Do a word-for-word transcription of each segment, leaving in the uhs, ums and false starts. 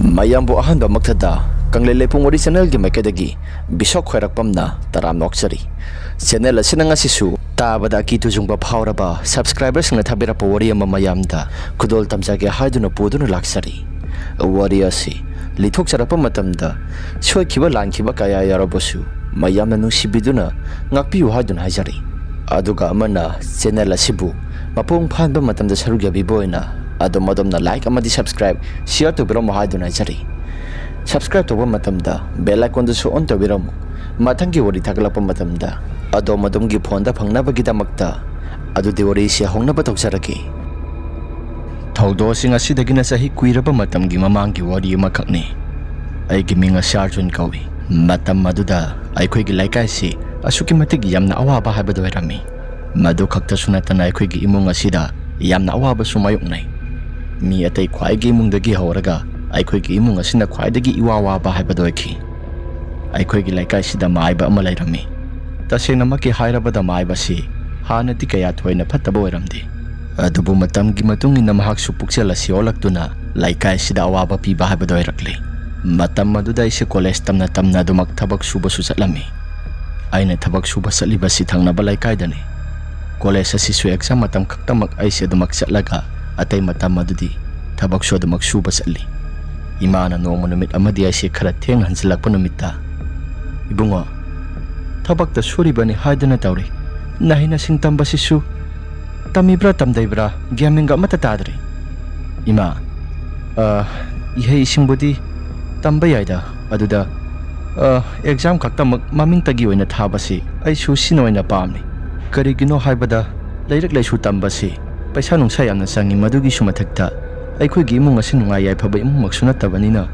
ꯃꯌꯥꯝꯕꯨ ꯑꯍꯥꯟꯕꯃꯛꯇꯗ ꯀꯪꯂꯩ ꯂꯩꯄꯨꯡ ꯋꯥꯔꯤ ꯆꯦꯅꯦꯜꯒꯤ ꯃꯥꯏꯀꯩꯗꯒꯤ ꯕꯤꯁꯣꯛ ꯈ꯭ꯋꯥꯏꯔꯥꯛꯄꯝꯅ ꯇꯔꯥꯝꯅ ꯑꯣꯛꯆꯔꯤ꯫ ꯆꯦꯅꯦꯜ ꯑꯁꯤꯅ ꯉꯁꯤꯁꯨ ꯇꯥꯕꯗ ꯑꯀꯤ ꯇꯨꯖꯨꯡꯕ ꯐꯥꯎꯔꯕ ꯁꯕꯁꯀ꯭ꯔꯥꯏꯕꯔꯁꯤꯡꯅ ꯊꯥꯕꯤꯔꯛꯄ ꯋꯥꯔꯤ ꯑꯃ ꯃꯌꯥꯝꯗ ꯈꯨꯗꯣꯜ ꯇꯝꯖꯒꯦ ꯍꯥꯏꯗꯨꯅ ꯄꯨꯗꯨꯅ ꯂꯥꯛꯆꯔꯤ꯫ ꯋꯥꯔꯤ ꯑꯁꯤ ꯂꯤꯊꯣꯛꯆꯔꯛꯄ ꯃꯇꯝꯗ ꯁꯣꯏꯈꯤꯕ ꯂꯥꯟꯈꯤꯕ ꯀꯌꯥ ꯌꯥꯎꯔꯕꯁꯨ ꯃꯌꯥꯝꯅ ꯅꯨꯡꯁꯤꯕꯤꯗꯨꯅ ꯉꯥꯛꯄꯤꯌꯨ ꯍꯥꯏꯗꯨꯅ ꯍꯥꯏꯖꯔꯤ꯫ ꯑꯗꯨꯒ ꯑꯃꯅ ꯆꯦꯅꯦꯜ ꯑꯁꯤꯕꯨ ꯃꯄꯨꯡ ꯐꯥꯍꯟꯕ ꯃꯇꯝꯗ ꯁꯔꯨꯛ ꯌꯥꯕꯤꯕ ꯑꯣꯏꯅ ꯑꯗꯣꯝ ꯑꯗꯣꯝꯅ ꯂꯥꯏꯛ ꯑꯃꯗꯤ ꯁꯕꯁꯀ꯭ꯔꯥꯏꯕ, ꯁꯤꯌꯔ ꯇꯧꯕꯤꯔꯝꯃꯨ ꯍꯥꯏꯗꯨꯅ ꯍꯥꯏꯖꯔꯤ꯫ ꯁꯕꯁꯀ꯭ꯔꯥꯏꯕ ꯇꯧꯕ ꯃꯇꯝꯗ ꯕꯦꯜ ꯑꯥꯏꯀꯣꯟꯗꯨꯁꯨ ꯑꯣꯟ ꯇꯧꯕꯤꯔꯝꯃꯨ꯫ ꯃꯊꯪꯒꯤ ꯋꯥꯔꯤ ꯊꯥꯒꯠꯂꯛꯄ ꯃꯇꯝꯗ ꯑꯗꯣꯝ ꯑꯗꯣꯝꯒꯤ ꯐꯣꯟꯗ ꯐꯪꯅꯕꯒꯤꯗꯃꯛꯇ꯫ ꯑꯗꯨꯗꯤ ꯋꯥꯔꯤꯁꯤ ꯍꯧꯅꯕ ꯇꯧꯖꯔꯒꯦ꯫ ꯊꯧꯗꯣꯛꯁꯤꯡ ꯑꯁꯤꯗꯒꯤꯅ ꯆꯍꯤ ꯀꯨꯏꯔꯕ ꯃꯇꯝꯒꯤ ꯃꯃꯥꯡꯒꯤ ꯋꯥꯔꯤ ꯑꯃꯈꯛꯅꯤ꯫ ꯑꯩꯒꯤ ꯃꯤꯡ ꯑꯁꯤ ꯑꯥꯔꯖꯨꯟ ꯀꯧꯏ꯫ ꯃꯇꯝ ꯑꯗꯨꯗ ꯑꯩꯈꯣꯏꯒꯤ ꯂꯩꯀꯥꯏꯁꯤ ꯑꯁꯨꯛꯀꯤ ꯃꯇꯤꯛ ꯌꯥꯝꯅ ꯑꯋꯥꯕ ꯍꯥꯏꯕꯗꯨ ꯑꯣꯏꯔꯝꯃꯤ꯫ ꯃꯗꯨ ꯈꯛꯇꯁꯨ ꯅꯠꯇꯅ ꯑꯩꯈꯣꯏꯒꯤ ꯏꯃꯨꯡ ꯑꯁꯤꯗ ꯌꯥꯝꯅ ꯑꯋꯥꯕꯁꯨ ꯃꯥꯌꯣꯛꯅꯩ꯫ ꯃꯤ ꯑꯇꯩ ꯈ꯭ꯋꯥꯏꯒꯤ ꯏꯃꯨꯡꯗꯒꯤ ꯍꯧꯔꯒ ꯑꯩꯈꯣꯏꯒꯤ ꯏꯃꯨꯡ ꯑꯁꯤꯅ ꯈ꯭ꯋꯥꯏꯗꯒꯤ ꯏꯋꯥ ꯋꯥꯕ ꯍꯥꯏꯕꯗꯨ ꯑꯣꯏꯈꯤ꯫ ꯑꯩꯈꯣꯏꯒꯤ ꯂꯩꯀꯥꯏꯁꯤꯗ ꯃꯥꯏꯕ ꯑꯃ ꯂꯩꯔꯝꯃꯤ꯫ ꯇꯁꯦꯡꯅꯃꯛꯀꯤ ꯍꯥꯏꯔꯕꯗ ꯃꯥꯏꯕꯁꯤ ꯍꯥꯟꯅꯗꯤ ꯀꯌꯥ ꯊꯣꯏꯅ ꯐꯠꯇꯕ ꯑꯣꯏꯔꯝꯗꯦ꯫ ꯑꯗꯨꯕꯨ ꯃꯇꯝꯒꯤ ꯃꯇꯨꯡ ꯏꯟꯅ ꯃꯍꯥꯛꯁꯨ ꯄꯨꯛꯆꯦꯜ ꯑꯁꯤ ꯑꯣꯜꯂꯛꯇꯨꯅ ꯂꯩꯀꯥꯏꯁꯤꯗ ꯑꯋꯥꯕ ꯄꯤꯕ ꯍꯥꯏꯕꯗꯨ ꯑꯣꯏꯔꯛꯂꯦ꯫ ꯃꯇꯝ ꯑꯗꯨꯗ ꯑꯩꯁꯦ ꯀꯣꯂꯦꯖ ꯇꯝꯅ ꯇꯝꯅ ꯑꯗꯨꯃꯛ ꯊꯕꯛ ꯁꯨꯕꯁꯨ ꯆꯠꯂꯝꯃꯤ꯫ ꯑꯩꯅ ꯊꯕꯛ ꯁꯨꯕ ꯆꯠꯂꯤꯕꯁꯤ ꯊꯪꯅꯕ ꯂꯩꯀꯥꯏꯗꯅꯤ꯫ ꯀꯣꯂꯦꯖ ꯑꯁꯤꯁꯨ ꯑꯦꯛꯖꯥꯝ ꯃꯇꯝ ꯈꯛꯇꯃꯛ ꯑꯩꯁꯦ ꯑꯗꯨꯃꯛ ꯆꯠꯂꯒ ꯑꯇꯩ ꯃꯇꯝ ꯑꯗꯨꯗꯤ ꯊꯕꯛꯁꯨ ꯑꯗꯨꯃꯛ ꯁꯨꯕ ꯆꯠꯂꯤ꯫ ꯏꯃꯥꯅ ꯅꯣꯡꯃ ꯅꯨꯃꯤꯠ ꯑꯃꯗꯤ ꯑꯩꯁꯦ ꯈꯔ ꯊꯦꯡꯅ ꯍꯟꯖꯤꯜꯂꯛꯄ ꯅꯨꯃꯤꯠꯇ, "ꯏꯕꯨꯡꯉꯣ, ꯊꯕꯛꯇ ꯁꯨꯔꯤꯕꯅꯤ ꯍꯥꯏꯗꯨꯅ ꯇꯧꯔꯤ꯫ ꯅꯍꯩ ꯅꯁꯤꯡ ꯇꯝꯕꯁꯤꯁꯨ ꯇꯝꯃꯤꯕ꯭ꯔꯥ ꯇꯝꯗꯩꯕ꯭ꯔꯥ ꯒ꯭ꯌꯥꯟ ꯃꯦꯟꯒ ꯑꯃꯠꯇ ꯇꯥꯗ꯭ꯔꯦ꯫ ꯏꯃꯥ, ꯑ, ꯏꯍꯩ ꯏꯁꯤꯡꯕꯨꯗꯤ ꯇꯝꯕ ꯌꯥꯏꯗ, ꯑꯗꯨꯗ, ꯑ, ꯑꯦꯛꯖꯥꯝ ꯈꯛꯇꯃꯛ ꯃꯃꯤꯡꯇꯒꯤ ꯑꯣꯏꯅ ꯊꯥꯕꯁꯤ ꯑꯩꯁꯨ ꯁꯤꯅ ꯑꯣꯏꯅ ꯄꯥꯝꯃꯤ꯫ ꯀꯔꯤꯒꯤꯅꯣ ꯍꯥꯏꯕꯗ ꯂꯥꯏꯔꯤꯛ ꯂꯥꯏꯁꯨ ꯇꯝꯕꯁꯤ ꯄꯩꯁꯥ ꯅꯨꯡꯁꯥ ꯌꯥꯝꯅ ꯆꯪꯉꯤ, ꯃꯗꯨꯒꯤꯁꯨ ꯃꯊꯛꯇ ꯑꯩꯈꯣꯏꯒꯤ ꯏꯃꯨꯡ ꯑꯁꯤ ꯅꯨꯡꯉꯥꯏ ꯌꯥꯏꯐꯕ ꯏꯃꯨꯡꯃꯛꯁꯨ ꯅꯠꯇꯕꯅꯤꯅ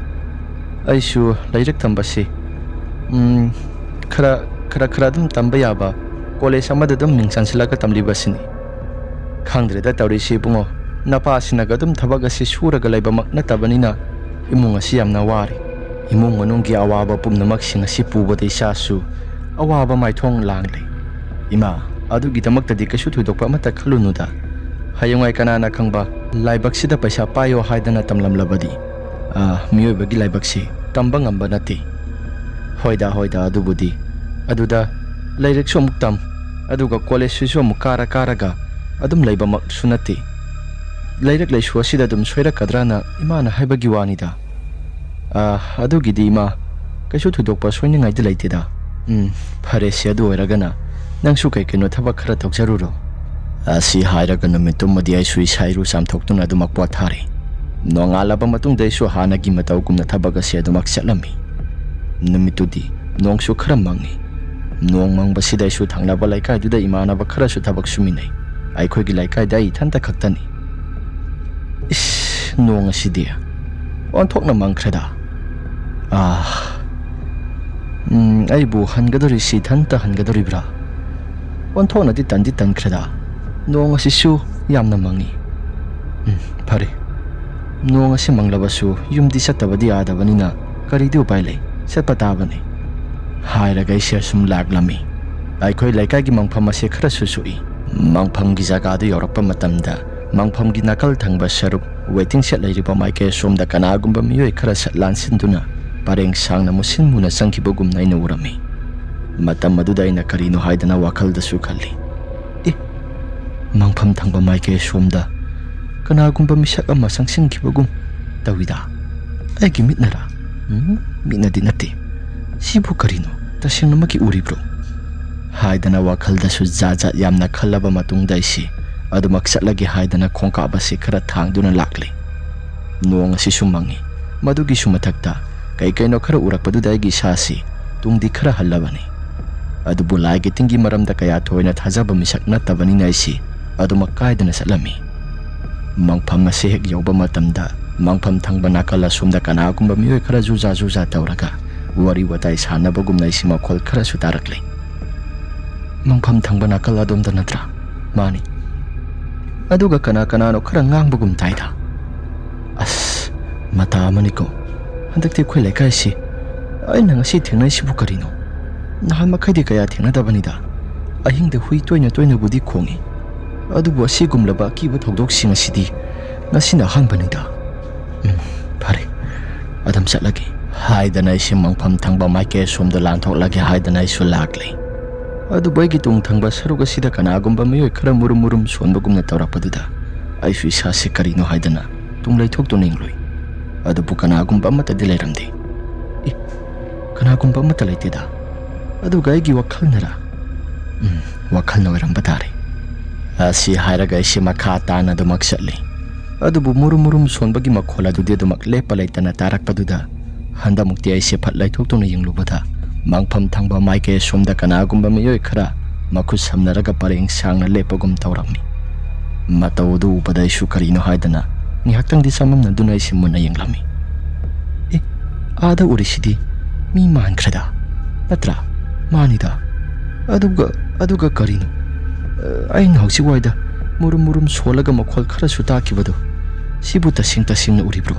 ꯑꯩꯁꯨ ꯂꯥꯏꯔꯤꯛ ꯇꯝꯕꯁꯤ, ꯎꯝ, ꯈꯔ, ꯈꯔ, ꯈꯔ ꯑꯗꯨꯝ ꯇꯝꯕ ꯌꯥꯕ ꯀꯣꯂꯦꯖ ꯑꯃꯗ ꯑꯗꯨꯝ ꯃꯤꯡ ꯆꯟꯁꯤꯜꯂꯒ ꯇꯝꯂꯤꯕꯁꯤꯅꯤ꯫ ꯈꯪꯗ꯭ꯔꯦꯗ ꯇꯧꯔꯤꯁꯤ ꯏꯕꯨꯡꯉꯣ, ꯅꯄꯥꯁꯤꯅꯒ ꯑꯗꯨꯝ ꯊꯕꯛ ꯑꯁꯤ ꯁꯨꯔꯒ ꯂꯩꯕꯃꯛ ꯅꯠꯇꯕꯅꯤꯅ ꯏꯃꯨꯡ ꯑꯁꯤ ꯌꯥꯝꯅ ꯋꯥꯔꯤ꯫ ꯏꯃꯨꯡ ꯃꯅꯨꯡꯒꯤ ꯑꯋꯥꯕ ꯄꯨꯝꯅꯃꯛꯁꯤꯡ ꯑꯁꯤ ꯄꯨꯕꯗ ꯏꯆꯥꯁꯨ ꯑꯋꯥꯕ ꯃꯥꯏꯊꯣꯡ ꯂꯥꯡꯂꯤ꯫ ꯏꯃꯥ, ꯑꯗꯨꯒꯤꯗꯃꯛꯇꯗꯤ ꯀꯩꯁꯨ ꯊꯣꯏꯗꯣꯛꯄ ꯑꯃꯠꯇ ꯈꯜꯂꯨꯅꯨꯗ꯫ ꯍꯌꯦꯡꯋꯥꯏ ꯀꯅꯥꯅ ꯈꯪꯕ, ꯂꯥꯏꯕꯛꯁꯤꯗ ꯄꯩꯁꯥ ꯄꯥꯏꯌꯣ ꯍꯥꯏꯗꯅ ꯇꯝꯂꯝꯂꯕꯗꯤ꯫ ꯑꯥ, ꯃꯤꯑꯣꯏꯕꯒꯤ ꯂꯥꯏꯕꯛꯁꯤ ꯇꯝꯕ ꯉꯝꯕ ꯅꯠꯇꯦ꯫ ꯍꯣꯏꯗ, ꯍꯣꯏꯗ, ꯑꯗꯨꯕꯨꯗꯤ꯫ ꯑꯗꯨꯗ ꯂꯥꯏꯔꯤꯛꯁꯨ ꯑꯃꯨꯛ ꯇꯝ, ꯑꯗꯨꯒ ꯀꯣꯂꯦꯖꯁꯤꯁꯨ ꯑꯃꯨꯛ ꯀꯥꯔ ꯀꯥꯔꯒ ꯑꯗꯨꯝ ꯂꯩꯕꯃꯛꯁꯨ ꯅꯠꯇꯦ꯫ ꯂꯥꯏꯔꯤꯛ ꯂꯥꯏꯁꯨ ꯑꯁꯤꯗ ꯑꯗꯨꯝ ꯁꯣꯏꯔꯛꯀꯗ꯭ꯔꯥꯅ ꯏꯃꯥꯅ ꯍꯥꯏꯕꯒꯤ ꯋꯥꯅꯤꯗ꯫ ꯑꯥ, ꯑꯗꯨꯒꯤꯗꯤ ꯏꯃꯥ, ꯀꯩꯁꯨ ꯊꯣꯏꯗꯣꯛꯄ ꯁꯣꯏꯅꯤꯡꯉꯥꯏꯗꯤ ꯂꯩꯇꯦꯗ꯫ ꯎꯝ, ꯐꯔꯦꯁꯦ, ꯑꯗꯨ ꯑꯣꯏꯔꯒꯅ ꯅꯪꯁꯨ ꯀꯩ ꯀꯩꯅꯣ ꯊꯕꯛ ꯈꯔ ꯇꯧꯖꯔꯨꯔꯣ꯫ ꯑꯁꯤ ꯍꯥꯏꯔꯒ ꯅꯨꯃꯤꯠꯇꯨꯃꯗꯤ ꯑꯩꯁꯨ ꯏꯁꯥ ꯏꯔꯨ ꯆꯥꯝꯊꯣꯛꯇꯨꯅ ꯑꯗꯨꯃꯛ ꯄꯣꯊꯥꯔꯦ꯫ ꯅꯣꯡꯉꯥꯜꯂꯕ ꯃꯇꯨꯡꯗ ꯑꯩꯁꯨ ꯍꯥꯟꯅꯒꯤ ꯃꯇꯧꯒꯨꯝꯅ ꯊꯕꯛ ꯑꯁꯤ ꯑꯗꯨꯃꯛ ꯆꯠꯂꯝꯃꯤ꯫ ꯅꯨꯃꯤꯠꯇꯨꯗꯤ ꯅꯣꯡꯁꯨ ꯈꯔ ꯃꯪꯉꯤ꯫ ꯅꯣꯡ ꯃꯪꯕꯁꯤꯗ ꯑꯩꯁꯨ ꯊꯪꯅꯕ ꯂꯩꯀꯥꯏꯗꯨꯗ ꯏꯃꯥꯟꯅꯕ ꯈꯔꯁꯨ ꯊꯕꯛ ꯁꯨꯃꯤꯟꯅꯩ꯫ ꯑꯩꯈꯣꯏꯒꯤ ꯂꯩꯀꯥꯏꯗ ꯑꯩ ꯏꯊꯟꯇ ꯈꯛꯇꯅꯤ꯫ ꯏꯁ, ꯅꯣꯡ ꯑꯁꯤꯗꯤ ꯑꯣꯟꯊꯣꯛꯅ ꯃꯪꯈ꯭ꯔꯦꯗ꯫ ꯑꯥ, ꯎꯝ, ꯑꯩꯕꯨ ꯍꯟꯒꯗꯧꯔꯤꯁꯤ ꯏꯊꯟꯇ ꯍꯟꯒꯗꯧꯔꯤꯕ꯭ꯔꯥ? ꯑꯣꯟꯊꯣꯛꯅꯗꯤ ꯇꯟꯗꯤ ꯇꯟꯈ꯭ꯔꯦꯗ꯫ ꯅꯣꯡ ꯑꯁꯤꯁꯨ ꯌꯥꯝꯅ ꯃꯪꯉꯤ꯫ ꯎꯝ, ꯐꯔꯦ꯫ ꯅꯣꯡ ꯑꯁꯤ ꯃꯪꯂꯕꯁꯨ ꯌꯨꯝꯗꯤ ꯆꯠꯇꯕꯗꯤ ꯌꯥꯗꯕꯅꯤꯅ ꯀꯔꯤꯗꯤ ꯎꯄꯥꯏ ꯂꯩ? ꯆꯠꯄ ꯇꯥꯕꯅꯤ꯫ ꯍꯥꯏꯔꯒ ꯑꯩꯁꯦ ꯑꯁꯨꯝ ꯂꯥꯛꯂꯝꯃꯤ꯫ ꯑꯩꯈꯣꯏ ꯂꯩꯀꯥꯏꯒꯤ ꯃꯪꯐꯝ ꯑꯁꯦ ꯈꯔꯁꯨ ꯁꯣꯛꯏ꯫ ꯃꯪꯐꯝꯒꯤ ꯖꯒꯥꯗꯨ ꯌꯧꯔꯛꯄ ꯃꯇꯝꯗ ꯃꯪꯐꯝꯒꯤ ꯅꯥꯀꯜ ꯊꯪꯕ ꯁꯔꯨꯛ ꯋꯦꯇꯤꯡ ꯁꯦꯠ ꯂꯩꯔꯤꯕ ꯃꯥꯏꯀꯩ ꯑꯁꯣꯝꯗ ꯀꯅꯥꯒꯨꯝꯕ ꯃꯤꯑꯣꯏ ꯈꯔ ꯁꯠ ꯂꯥꯟꯁꯤꯟꯗꯨꯅ ꯄꯔꯦꯡ ꯁꯥꯡꯅ ꯃꯨꯁꯤꯟ ꯃꯨꯅ ꯆꯪꯈꯤꯕꯒꯨꯝꯅ ꯑꯩꯅ ꯎꯔꯝꯃꯤ꯫ ꯃꯇꯝ ꯑꯗꯨꯗ ꯑꯩꯅ ꯀꯔꯤꯅꯣ ꯍꯥꯏꯗꯅ ꯋꯥꯈꯜꯗꯁꯨ ꯈꯜꯂꯤ꯫ "ꯑꯦ, ꯃꯪꯐꯝ ꯊꯪꯕ ꯃꯥꯏꯀꯩ ꯑꯁꯣꯝꯗ ꯀꯅꯥꯒꯨꯝꯕ ꯃꯤꯁꯛ ꯑꯃ ꯆꯪꯁꯤꯟꯈꯤꯕꯒꯨꯝ ꯇꯧꯏꯗ꯫ ꯑꯩꯒꯤ ꯃꯤꯠꯅꯔꯥ? ꯎꯝ, ꯃꯤꯠꯅꯗꯤ ꯅꯠꯇꯦ꯫ ꯁꯤꯕꯨ ꯀꯔꯤꯅꯣ? ꯇꯁꯦꯡꯅꯃꯛꯀꯤ ꯎꯔꯤꯕ꯭ꯔꯣ?" ꯍꯥꯏꯗꯅ ꯋꯥꯈꯜꯗꯁꯨ ꯖꯥꯠ ꯖꯥꯠ ꯌꯥꯝꯅ ꯈꯜꯂꯕ ꯃꯇꯨꯡꯗ ꯑꯩꯁꯤ ꯑꯗꯨꯃꯛ ꯆꯠꯂꯒꯦ ꯍꯥꯏꯗꯅ ꯈꯣꯡꯀꯥꯞ ꯑꯁꯤ ꯈꯔ ꯊꯥꯡꯗꯨꯅ ꯂꯥꯛꯂꯤ꯫ ꯅꯣꯡ ꯑꯁꯤꯁꯨ ꯃꯪꯉꯤ꯫ ꯃꯗꯨꯒꯤꯁꯨ ꯃꯊꯛꯇ ꯀꯩ ꯀꯩꯅꯣ ꯈꯔ ꯎꯔꯛꯄꯗꯨꯗ ꯑꯩꯒꯤ ꯏꯁꯥꯁꯤ ꯇꯨꯡꯗꯤ ꯈꯔ ꯍꯜꯂꯕꯅꯤ꯫ ꯑꯗꯨꯕꯨ ꯂꯥꯏꯒꯤ ꯇꯤꯟꯒꯤ ꯃꯔꯝꯗ ꯀꯌꯥ ꯊꯣꯏꯅ ꯊꯥꯖꯕ ꯃꯤꯁꯛ ꯅꯠꯇꯕꯅꯤꯅ ꯑꯩꯁꯤ ꯑꯗꯨꯃꯛ ꯀꯥꯏꯗꯅ ꯆꯠꯂꯝꯃꯤ꯫ ꯃꯪꯐꯝ ꯑꯁꯤ ꯍꯦꯛ ꯌꯧꯕ ꯃꯇꯝꯗ ꯃꯪꯐꯝ ꯊꯪꯕ ꯅꯥꯀꯜ ꯑꯁꯣꯝꯗ ꯀꯅꯥꯒꯨꯝꯕ ꯃꯤꯑꯣꯏ ꯈꯔ ꯖꯨꯖꯥ ꯖꯨꯖꯥ ꯇꯧꯔꯒ ꯋꯥꯔꯤ ꯋꯥꯇꯥꯏ ꯁꯥꯟꯅꯕꯒꯨꯝꯅ ꯑꯩꯁꯤ ꯃꯈꯣꯜ ꯈꯔꯁꯨ ꯇꯥꯔꯛꯂꯤ꯫ "ꯃꯪꯐꯝ ꯊꯪꯕ ꯅꯥꯀꯜ ꯑꯗꯣꯝꯗ ꯅꯠꯇ꯭ꯔꯥ?" "ꯃꯥꯅꯤ꯫ ꯑꯗꯨꯒ ꯀꯅꯥ ꯀꯅꯥꯅꯣ ꯈꯔ ꯉꯥꯡꯕꯒꯨꯝ ꯇꯥꯏꯗ꯫ ꯑꯁ, ꯃꯇꯥ ꯑꯃꯅꯤꯀꯣ꯫ ꯍꯟꯗꯛꯇꯤ ꯑꯩꯈꯣꯏ ꯂꯩꯀꯥꯏꯁꯤ ꯑꯩꯅ ꯉꯁꯤ ꯊꯦꯡꯅꯩꯁꯤꯕꯨ ꯀꯔꯤꯅꯣ? ꯅꯍꯥꯟ ꯃꯈꯩꯗꯤ ꯀꯌꯥ ꯊꯦꯡꯅꯗꯕꯅꯤꯗ꯫ ꯑꯍꯤꯡꯗ ꯍꯨꯏ ꯇꯣꯏꯅ ꯇꯣꯏꯅꯕꯨꯗꯤ ꯈꯣꯡꯏ, ꯑꯗꯨꯕꯨ ꯑꯁꯤꯒꯨꯝꯂꯕ ꯑꯀꯤꯕ ꯊꯧꯗꯣꯛꯁꯤꯡ ꯑꯁꯤꯗꯤ ꯉꯁꯤꯅ ꯑꯍꯥꯟꯕꯅꯤꯗ꯫ ꯎꯝ, ꯐꯔꯦ, "ꯑꯗꯨꯝ ꯆꯠꯂꯒꯦ" ꯍꯥꯏꯗꯅ ꯑꯩꯁꯦ ꯃꯪꯐꯝ ꯊꯪꯕ ꯃꯥꯏꯀꯩ ꯑꯁꯣꯝꯗ ꯂꯥꯟꯊꯣꯛꯂꯒꯦ ꯍꯥꯏꯗꯅ ꯑꯩꯁꯨ ꯂꯥꯛꯂꯦ꯫ ꯑꯗꯨꯕꯨ ꯑꯩꯒꯤ ꯇꯨꯡ ꯊꯪꯕ ꯁꯔꯨꯛ ꯑꯁꯤꯗ ꯀꯅꯥꯒꯨꯝꯕ ꯃꯤꯑꯣꯏ ꯈꯔ ꯃꯨꯔꯨꯝ ꯃꯨꯔꯨꯝ ꯁꯣꯟꯕꯒꯨꯝꯅ ꯇꯧꯔꯛꯄꯗꯨꯗ ꯑꯩꯁꯨ ꯏꯁꯥꯁꯦ ꯀꯔꯤꯅꯣ ꯍꯥꯏꯗꯅ ꯇꯨꯡ ꯂꯩꯊꯣꯛꯇꯨꯅ ꯌꯦꯡꯂꯨꯏ꯫ ꯑꯗꯨꯕꯨ ꯀꯅꯥꯒꯨꯝꯕ ꯑꯃꯠꯇꯗꯤ ꯂꯩꯔꯝꯗꯦ꯫ "ꯑꯦ, ꯀꯅꯥꯒꯨꯝꯕ ꯑꯃꯠꯇ ꯂꯩꯇꯦꯗ꯫ ꯑꯗꯨꯒ ꯑꯩꯒꯤ ꯋꯥꯈꯜꯅꯔ? ꯎꯝ, ꯋꯥꯈꯜꯅ ꯑꯣꯏꯔꯝꯕ ꯇꯥꯔꯦ" ꯑꯁꯤ ꯍꯥꯏꯔꯒ ꯑꯩꯁꯦ ꯃꯈꯥ ꯇꯥꯅ ꯑꯗꯨꯃꯛ ꯆꯠꯂꯤ꯫ ꯑꯗꯨꯕꯨ ꯃꯨꯔꯨꯝ ꯃꯨꯔꯨꯝ ꯁꯣꯟꯕꯒꯤ ꯃꯈꯣꯜ ꯑꯗꯨꯗꯤ ꯑꯗꯨꯃꯛ ꯂꯦꯞꯄ ꯂꯩꯇꯅ ꯇꯥꯔꯛꯄꯗꯨꯗ ꯍꯟꯗꯛꯃꯨꯛꯇꯤ ꯑꯩꯁꯦ ꯐꯠ ꯂꯩꯊꯣꯛꯇꯨꯅ ꯌꯦꯡꯂꯨꯕꯗ ꯃꯪꯐꯝ ꯊꯪꯕ ꯃꯥꯏꯀꯩ ꯑꯁꯣꯝꯗ ꯀꯅꯥꯒꯨꯝꯕ ꯃꯤꯑꯣꯏ ꯈꯔ ꯃꯈꯨꯠ ꯁꯝꯅꯔꯒ ꯄꯔꯦꯡ ꯁꯥꯡꯅ ꯂꯦꯞꯄꯒꯨꯝ ꯇꯧꯔꯝꯃꯤ꯫ ꯃꯇꯧ ꯑꯗꯨ ꯎꯕꯗ ꯑꯩꯁꯨ ꯀꯔꯤꯅꯣ ꯍꯥꯏꯗꯅ ꯉꯥꯏꯍꯥꯛꯇꯪꯗꯤ ꯆꯃꯝꯅꯗꯨꯅ ꯑꯩꯁꯦ ꯃꯨꯟꯅ ꯌꯦꯡꯂꯝꯃꯤ꯫ "ꯑꯦ, ꯑꯥꯗ ꯎꯔꯤꯁꯤꯗꯤ ꯃꯤ ꯃꯥꯟꯈ꯭ꯔꯦꯗ꯫ ꯅꯠꯇ꯭ꯔꯥ? ꯃꯥꯅꯤꯗ꯫ ꯑꯗꯨꯒ, ꯑꯗꯨꯒ ꯀꯔꯤꯅꯣ? ꯑ, ꯑꯩꯅ ꯍꯧꯖꯤꯛ ꯋꯥꯏꯗ ꯃꯨꯔꯨꯝ ꯃꯨꯔꯨꯝ ꯁꯣꯜꯂꯒ ꯃꯈꯣꯜ ꯈꯔꯁꯨ ꯇꯥꯈꯤꯕꯗꯣ, ꯁꯤꯕꯨ ꯇꯁꯦꯡ ꯇꯁꯦꯡꯅ ꯎꯔꯤꯕ꯭ꯔꯣ?"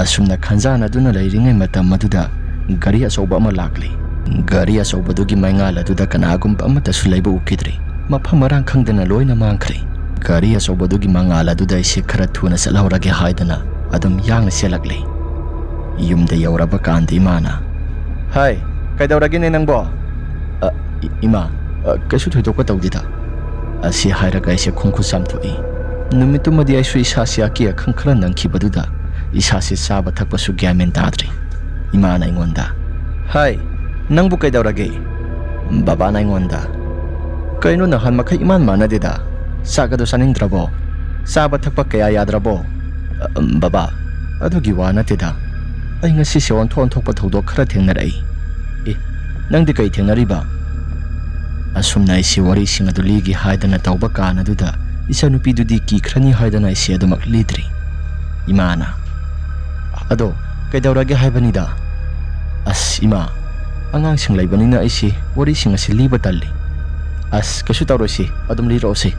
ꯑꯁꯨꯝꯅ ꯈꯟꯖꯥꯟꯅꯗꯨꯅ ꯂꯩꯔꯤꯉꯩ ꯃꯇꯝ ꯑꯗꯨꯗ ꯒꯥꯔꯤ ꯑꯆꯧꯕ ꯑꯃ ꯂꯥꯛꯂꯦ꯫ ꯒꯥꯔꯤ ꯑꯆꯧꯕꯗꯨꯒꯤ ꯃꯩꯉꯥꯜ ꯑꯗꯨꯗ ꯀꯅꯥꯒꯨꯝꯕ ꯑꯃꯠꯇꯁꯨ ꯂꯩꯕ ꯎꯈꯤꯗ꯭ꯔꯦ꯫ ꯃꯐꯝ ꯃꯔꯥꯡ ꯈꯪꯗꯅ ꯂꯣꯏꯅ ꯃꯥꯡꯈ꯭ꯔꯦ꯫ ꯒꯥꯔꯤ ꯑꯆꯧꯕꯗꯨꯒꯤ ꯃꯉꯥꯜ ꯑꯗꯨꯗ ꯑꯩꯁꯦ ꯈꯔ ꯊꯨꯅ ꯆꯠꯍꯧꯔꯒꯦ ꯍꯥꯏꯗꯅ ꯑꯗꯨꯝ ꯌꯥꯡꯅ ꯆꯦꯜꯂꯛꯂꯦ꯫ ꯌꯨꯝꯗ ꯌꯧꯔꯕ ꯀꯥꯟꯗ ꯏꯃꯥꯅ, "ꯍꯥꯏ, ꯀꯩꯗꯧꯔꯒꯦꯅꯦ ꯅꯪꯕꯣ?" "ꯑ, ꯏ-, ꯏꯃꯥ, ꯑ, ꯀꯩꯁꯨ ꯊꯣꯏꯗꯣꯛꯄ ꯇꯧꯗꯦꯗ" ꯑꯁꯤ ꯍꯥꯏꯔꯒ ꯑꯩꯁꯦ ꯈꯣꯡꯈꯨꯠ ꯆꯥꯝꯊꯣꯛꯏ꯫ ꯅꯨꯃꯤꯠꯇꯨꯃꯗꯤ ꯑꯩꯁꯨ ꯏꯁꯥꯁꯦ ꯑꯀꯤ ꯑꯈꯪ ꯈꯔ ꯅꯪꯈꯤꯕꯗꯨꯗ ꯏꯁꯥꯁꯦ ꯆꯥꯕ ꯊꯛꯄꯁꯨ ꯒ꯭ꯌꯥꯟ ꯃꯦꯟ ꯇꯥꯗ꯭ꯔꯦ꯫ ꯏꯃꯥꯅ ꯑꯩꯉꯣꯟꯗ, "ꯍꯥꯏ, ꯅꯪꯕꯨ ꯀꯩꯗꯧꯔꯒꯦ?" ꯕꯕꯥꯅ ꯑꯩꯉꯣꯟꯗ, "ꯀꯩꯅꯣ, ꯅꯍꯥꯟ ꯃꯈꯩ ꯏꯃꯥꯟ ꯃꯥꯟꯅꯗꯦꯗ? ꯆꯥꯛ ꯑꯗꯨ ꯆꯥꯅꯤꯡꯗ꯭ꯔꯕꯣ? ꯆꯥꯕ ꯊꯛꯄ ꯀꯌꯥ ꯌꯥꯗ꯭ꯔꯕꯣ?" "ꯑ, ꯕꯕꯥ, ꯑꯗꯨꯒꯤ ꯋꯥ ꯅꯠꯇꯦꯗ꯫ ꯑꯩ ꯉꯁꯤꯁꯦ ꯑꯣꯟꯊꯣꯛ ꯑꯣꯟꯊꯣꯛꯄ ꯊꯧꯗꯣꯛ ꯈꯔ ꯊꯦꯡꯅꯔꯛꯏ꯫" "ꯑꯦ, ꯅꯪꯗꯤ ꯀꯩ ꯊꯦꯡꯅꯔꯤꯕ?" ꯑꯁꯨꯝꯅ ꯑꯩꯁꯦ ꯋꯥꯔꯤꯁꯤꯡ ꯑꯗꯨ ꯂꯤꯒꯦ ꯍꯥꯏꯗꯅ ꯇꯧꯕ ꯀꯥꯟ ꯑꯗꯨꯗ ꯏꯆꯥꯅꯨꯄꯤꯗꯨꯗꯤ ꯀꯤꯈ꯭ꯔꯅꯤ ꯍꯥꯏꯗꯅ ꯑꯩꯁꯦ ꯑꯗꯨꯃꯛ ꯂꯤꯗ꯭ꯔꯤ꯫ ꯏꯃꯥꯅ, "ꯑꯗꯣ ꯀꯩꯗꯧꯔꯒꯦ ꯍꯥꯏꯕꯅꯤꯗ?" "ꯑꯁ ꯏꯃꯥ, ꯑꯉꯥꯡꯁꯤꯡ ꯂꯩꯕꯅꯤꯅ ꯑꯩꯁꯦ ꯋꯥꯔꯤꯁꯤꯡ ꯑꯁꯤ ꯂꯤꯕ ꯇꯜꯂꯤ꯫" "ꯑꯁ, ꯀꯩꯁꯨ ꯇꯧꯔꯣꯏꯁꯤ, ꯑꯗꯨꯝ ꯂꯤꯔꯛꯑꯣꯁꯤ꯫"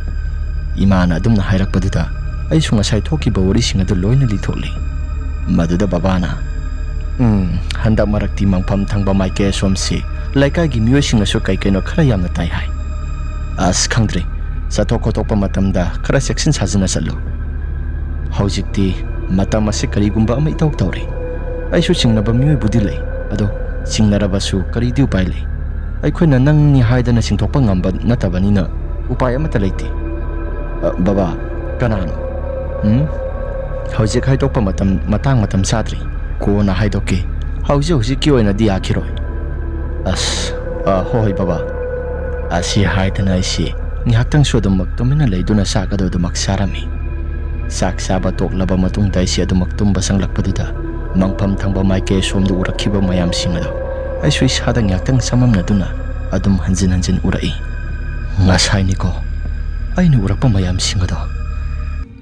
ꯏꯃꯥꯅ ꯑꯗꯨꯝꯅ ꯍꯥꯏꯔꯛꯄꯗꯨꯗ ꯑꯩꯁꯨ ꯉꯁꯥꯏ ꯊꯣꯛꯈꯤꯕ ꯋꯥꯔꯤꯁꯤꯡ ꯑꯗꯨ ꯂꯣꯏꯅ ꯂꯤꯊꯣꯛꯂꯤ꯫ ꯃꯗꯨꯗ ꯕꯕꯥꯅ, "ꯎꯝ, ꯍꯟꯗꯛ ꯃꯔꯛꯇꯤ ꯃꯪꯐꯝ ꯊꯪꯕ ꯃꯥꯏꯀꯩ ꯑꯁꯣꯝꯁꯤ ꯂꯩꯀꯥꯏꯒꯤ ꯃꯤꯑꯣꯏꯁꯤꯡꯅꯁꯨ ꯀꯩ ꯀꯩꯅꯣ ꯈꯔ ꯌꯥꯝꯅ ꯇꯥꯏ ꯍꯥꯏ꯫ ꯑꯁ, ꯈꯪꯗ꯭ꯔꯦ, ꯆꯠꯊꯣꯛ ꯈꯣꯠꯇꯣꯛꯄ ꯃꯇꯝꯗ ꯈꯔ ꯆꯦꯛꯁꯤꯟ ꯁꯥꯖꯤꯟꯅ ꯆꯠꯂꯨ꯫ ꯍꯧꯖꯤꯛꯇꯤ ꯃꯇꯝ ꯑꯁꯤ ꯀꯔꯤꯒꯨꯝꯕ ꯑꯃ ꯏꯇꯧ ꯇꯧꯔꯦ꯫ ꯑꯩꯁꯨ ꯆꯤꯡꯅꯕ ꯃꯤꯑꯣꯏꯕꯨꯗꯤ ꯂꯩ, ꯑꯗꯣ ꯆꯤꯡꯅꯔꯕꯁꯨ ꯀꯔꯤꯗꯤ ꯎꯄꯥꯏ ꯂꯩ? ꯑꯩꯈꯣꯏꯅ ꯅꯪꯅꯤ ꯍꯥꯏꯗꯅ ꯆꯤꯡꯊꯣꯛꯄ ꯉꯝꯕ ꯅꯠꯇꯕꯅꯤꯅ ꯎꯄꯥꯏ ꯑꯃꯠꯇ ꯂꯩꯇꯦ꯫ ꯑ, ꯕꯕꯥ, ꯀꯅꯥꯅꯣ? ꯎꯝ? ꯍꯧꯖꯤꯛ ꯍꯥꯏꯗꯣꯛꯄ ꯃꯇꯝ, ꯃꯇꯥꯡ ꯃꯇꯝ ꯆꯥꯗ꯭ꯔꯤ꯫ ꯀꯣꯟꯅ ꯍꯥꯏꯗꯣꯛꯀꯦ꯫ ꯍꯧꯖꯤꯛ ꯍꯧꯖꯤꯛꯀꯤ ꯑꯣꯏꯅꯗꯤ ꯌꯥꯈꯤꯔꯣꯏ꯫ ꯑꯁ, ꯑ, ꯍꯣꯏ, ꯍꯣꯏ, ꯕꯕꯥ꯫ ꯑꯁꯤ ꯍꯥꯏꯗꯅ ꯑꯩꯁꯤ ꯉꯥꯏꯍꯥꯛꯇꯪꯁꯨ ꯑꯗꯨꯃꯛ ꯇꯨꯃꯤꯟꯅ ꯂꯩꯗꯨꯅ ꯆꯥꯛ ꯑꯗꯨ ꯑꯗꯨꯃꯛ ꯆꯥꯔꯝꯃꯤ꯫ ꯆꯥꯛ ꯆꯥꯕ ꯇꯣꯛꯂꯕ ꯃꯇꯨꯡꯗ ꯑꯩꯁꯤ ꯑꯗꯨꯃꯛ ꯇꯨꯝꯕ ꯆꯪꯂꯛꯄꯗꯨꯗ ꯃꯪꯐꯝ ꯊꯪꯕ ꯃꯥꯏꯀꯩ ꯑꯁꯣꯝꯗ ꯎꯔꯛꯈꯤꯕ ꯃꯌꯥꯝꯁꯤꯡ ꯑꯗꯣ ꯑꯩꯁꯨ ꯏꯁꯥꯗ ꯉꯥꯏꯍꯥꯛꯇꯪ ꯆꯃꯝꯅꯗꯨꯅ ꯑꯗꯨꯝ ꯍꯟꯖꯤꯟ ꯍꯟꯖꯤꯟ ꯎꯔꯛꯏ꯫ ꯉꯁꯥꯏꯅꯤꯀꯣ ꯑꯩꯅ ꯎꯔꯛꯄ ꯃꯌꯥꯝꯁꯤꯡ ꯑꯗꯣ꯫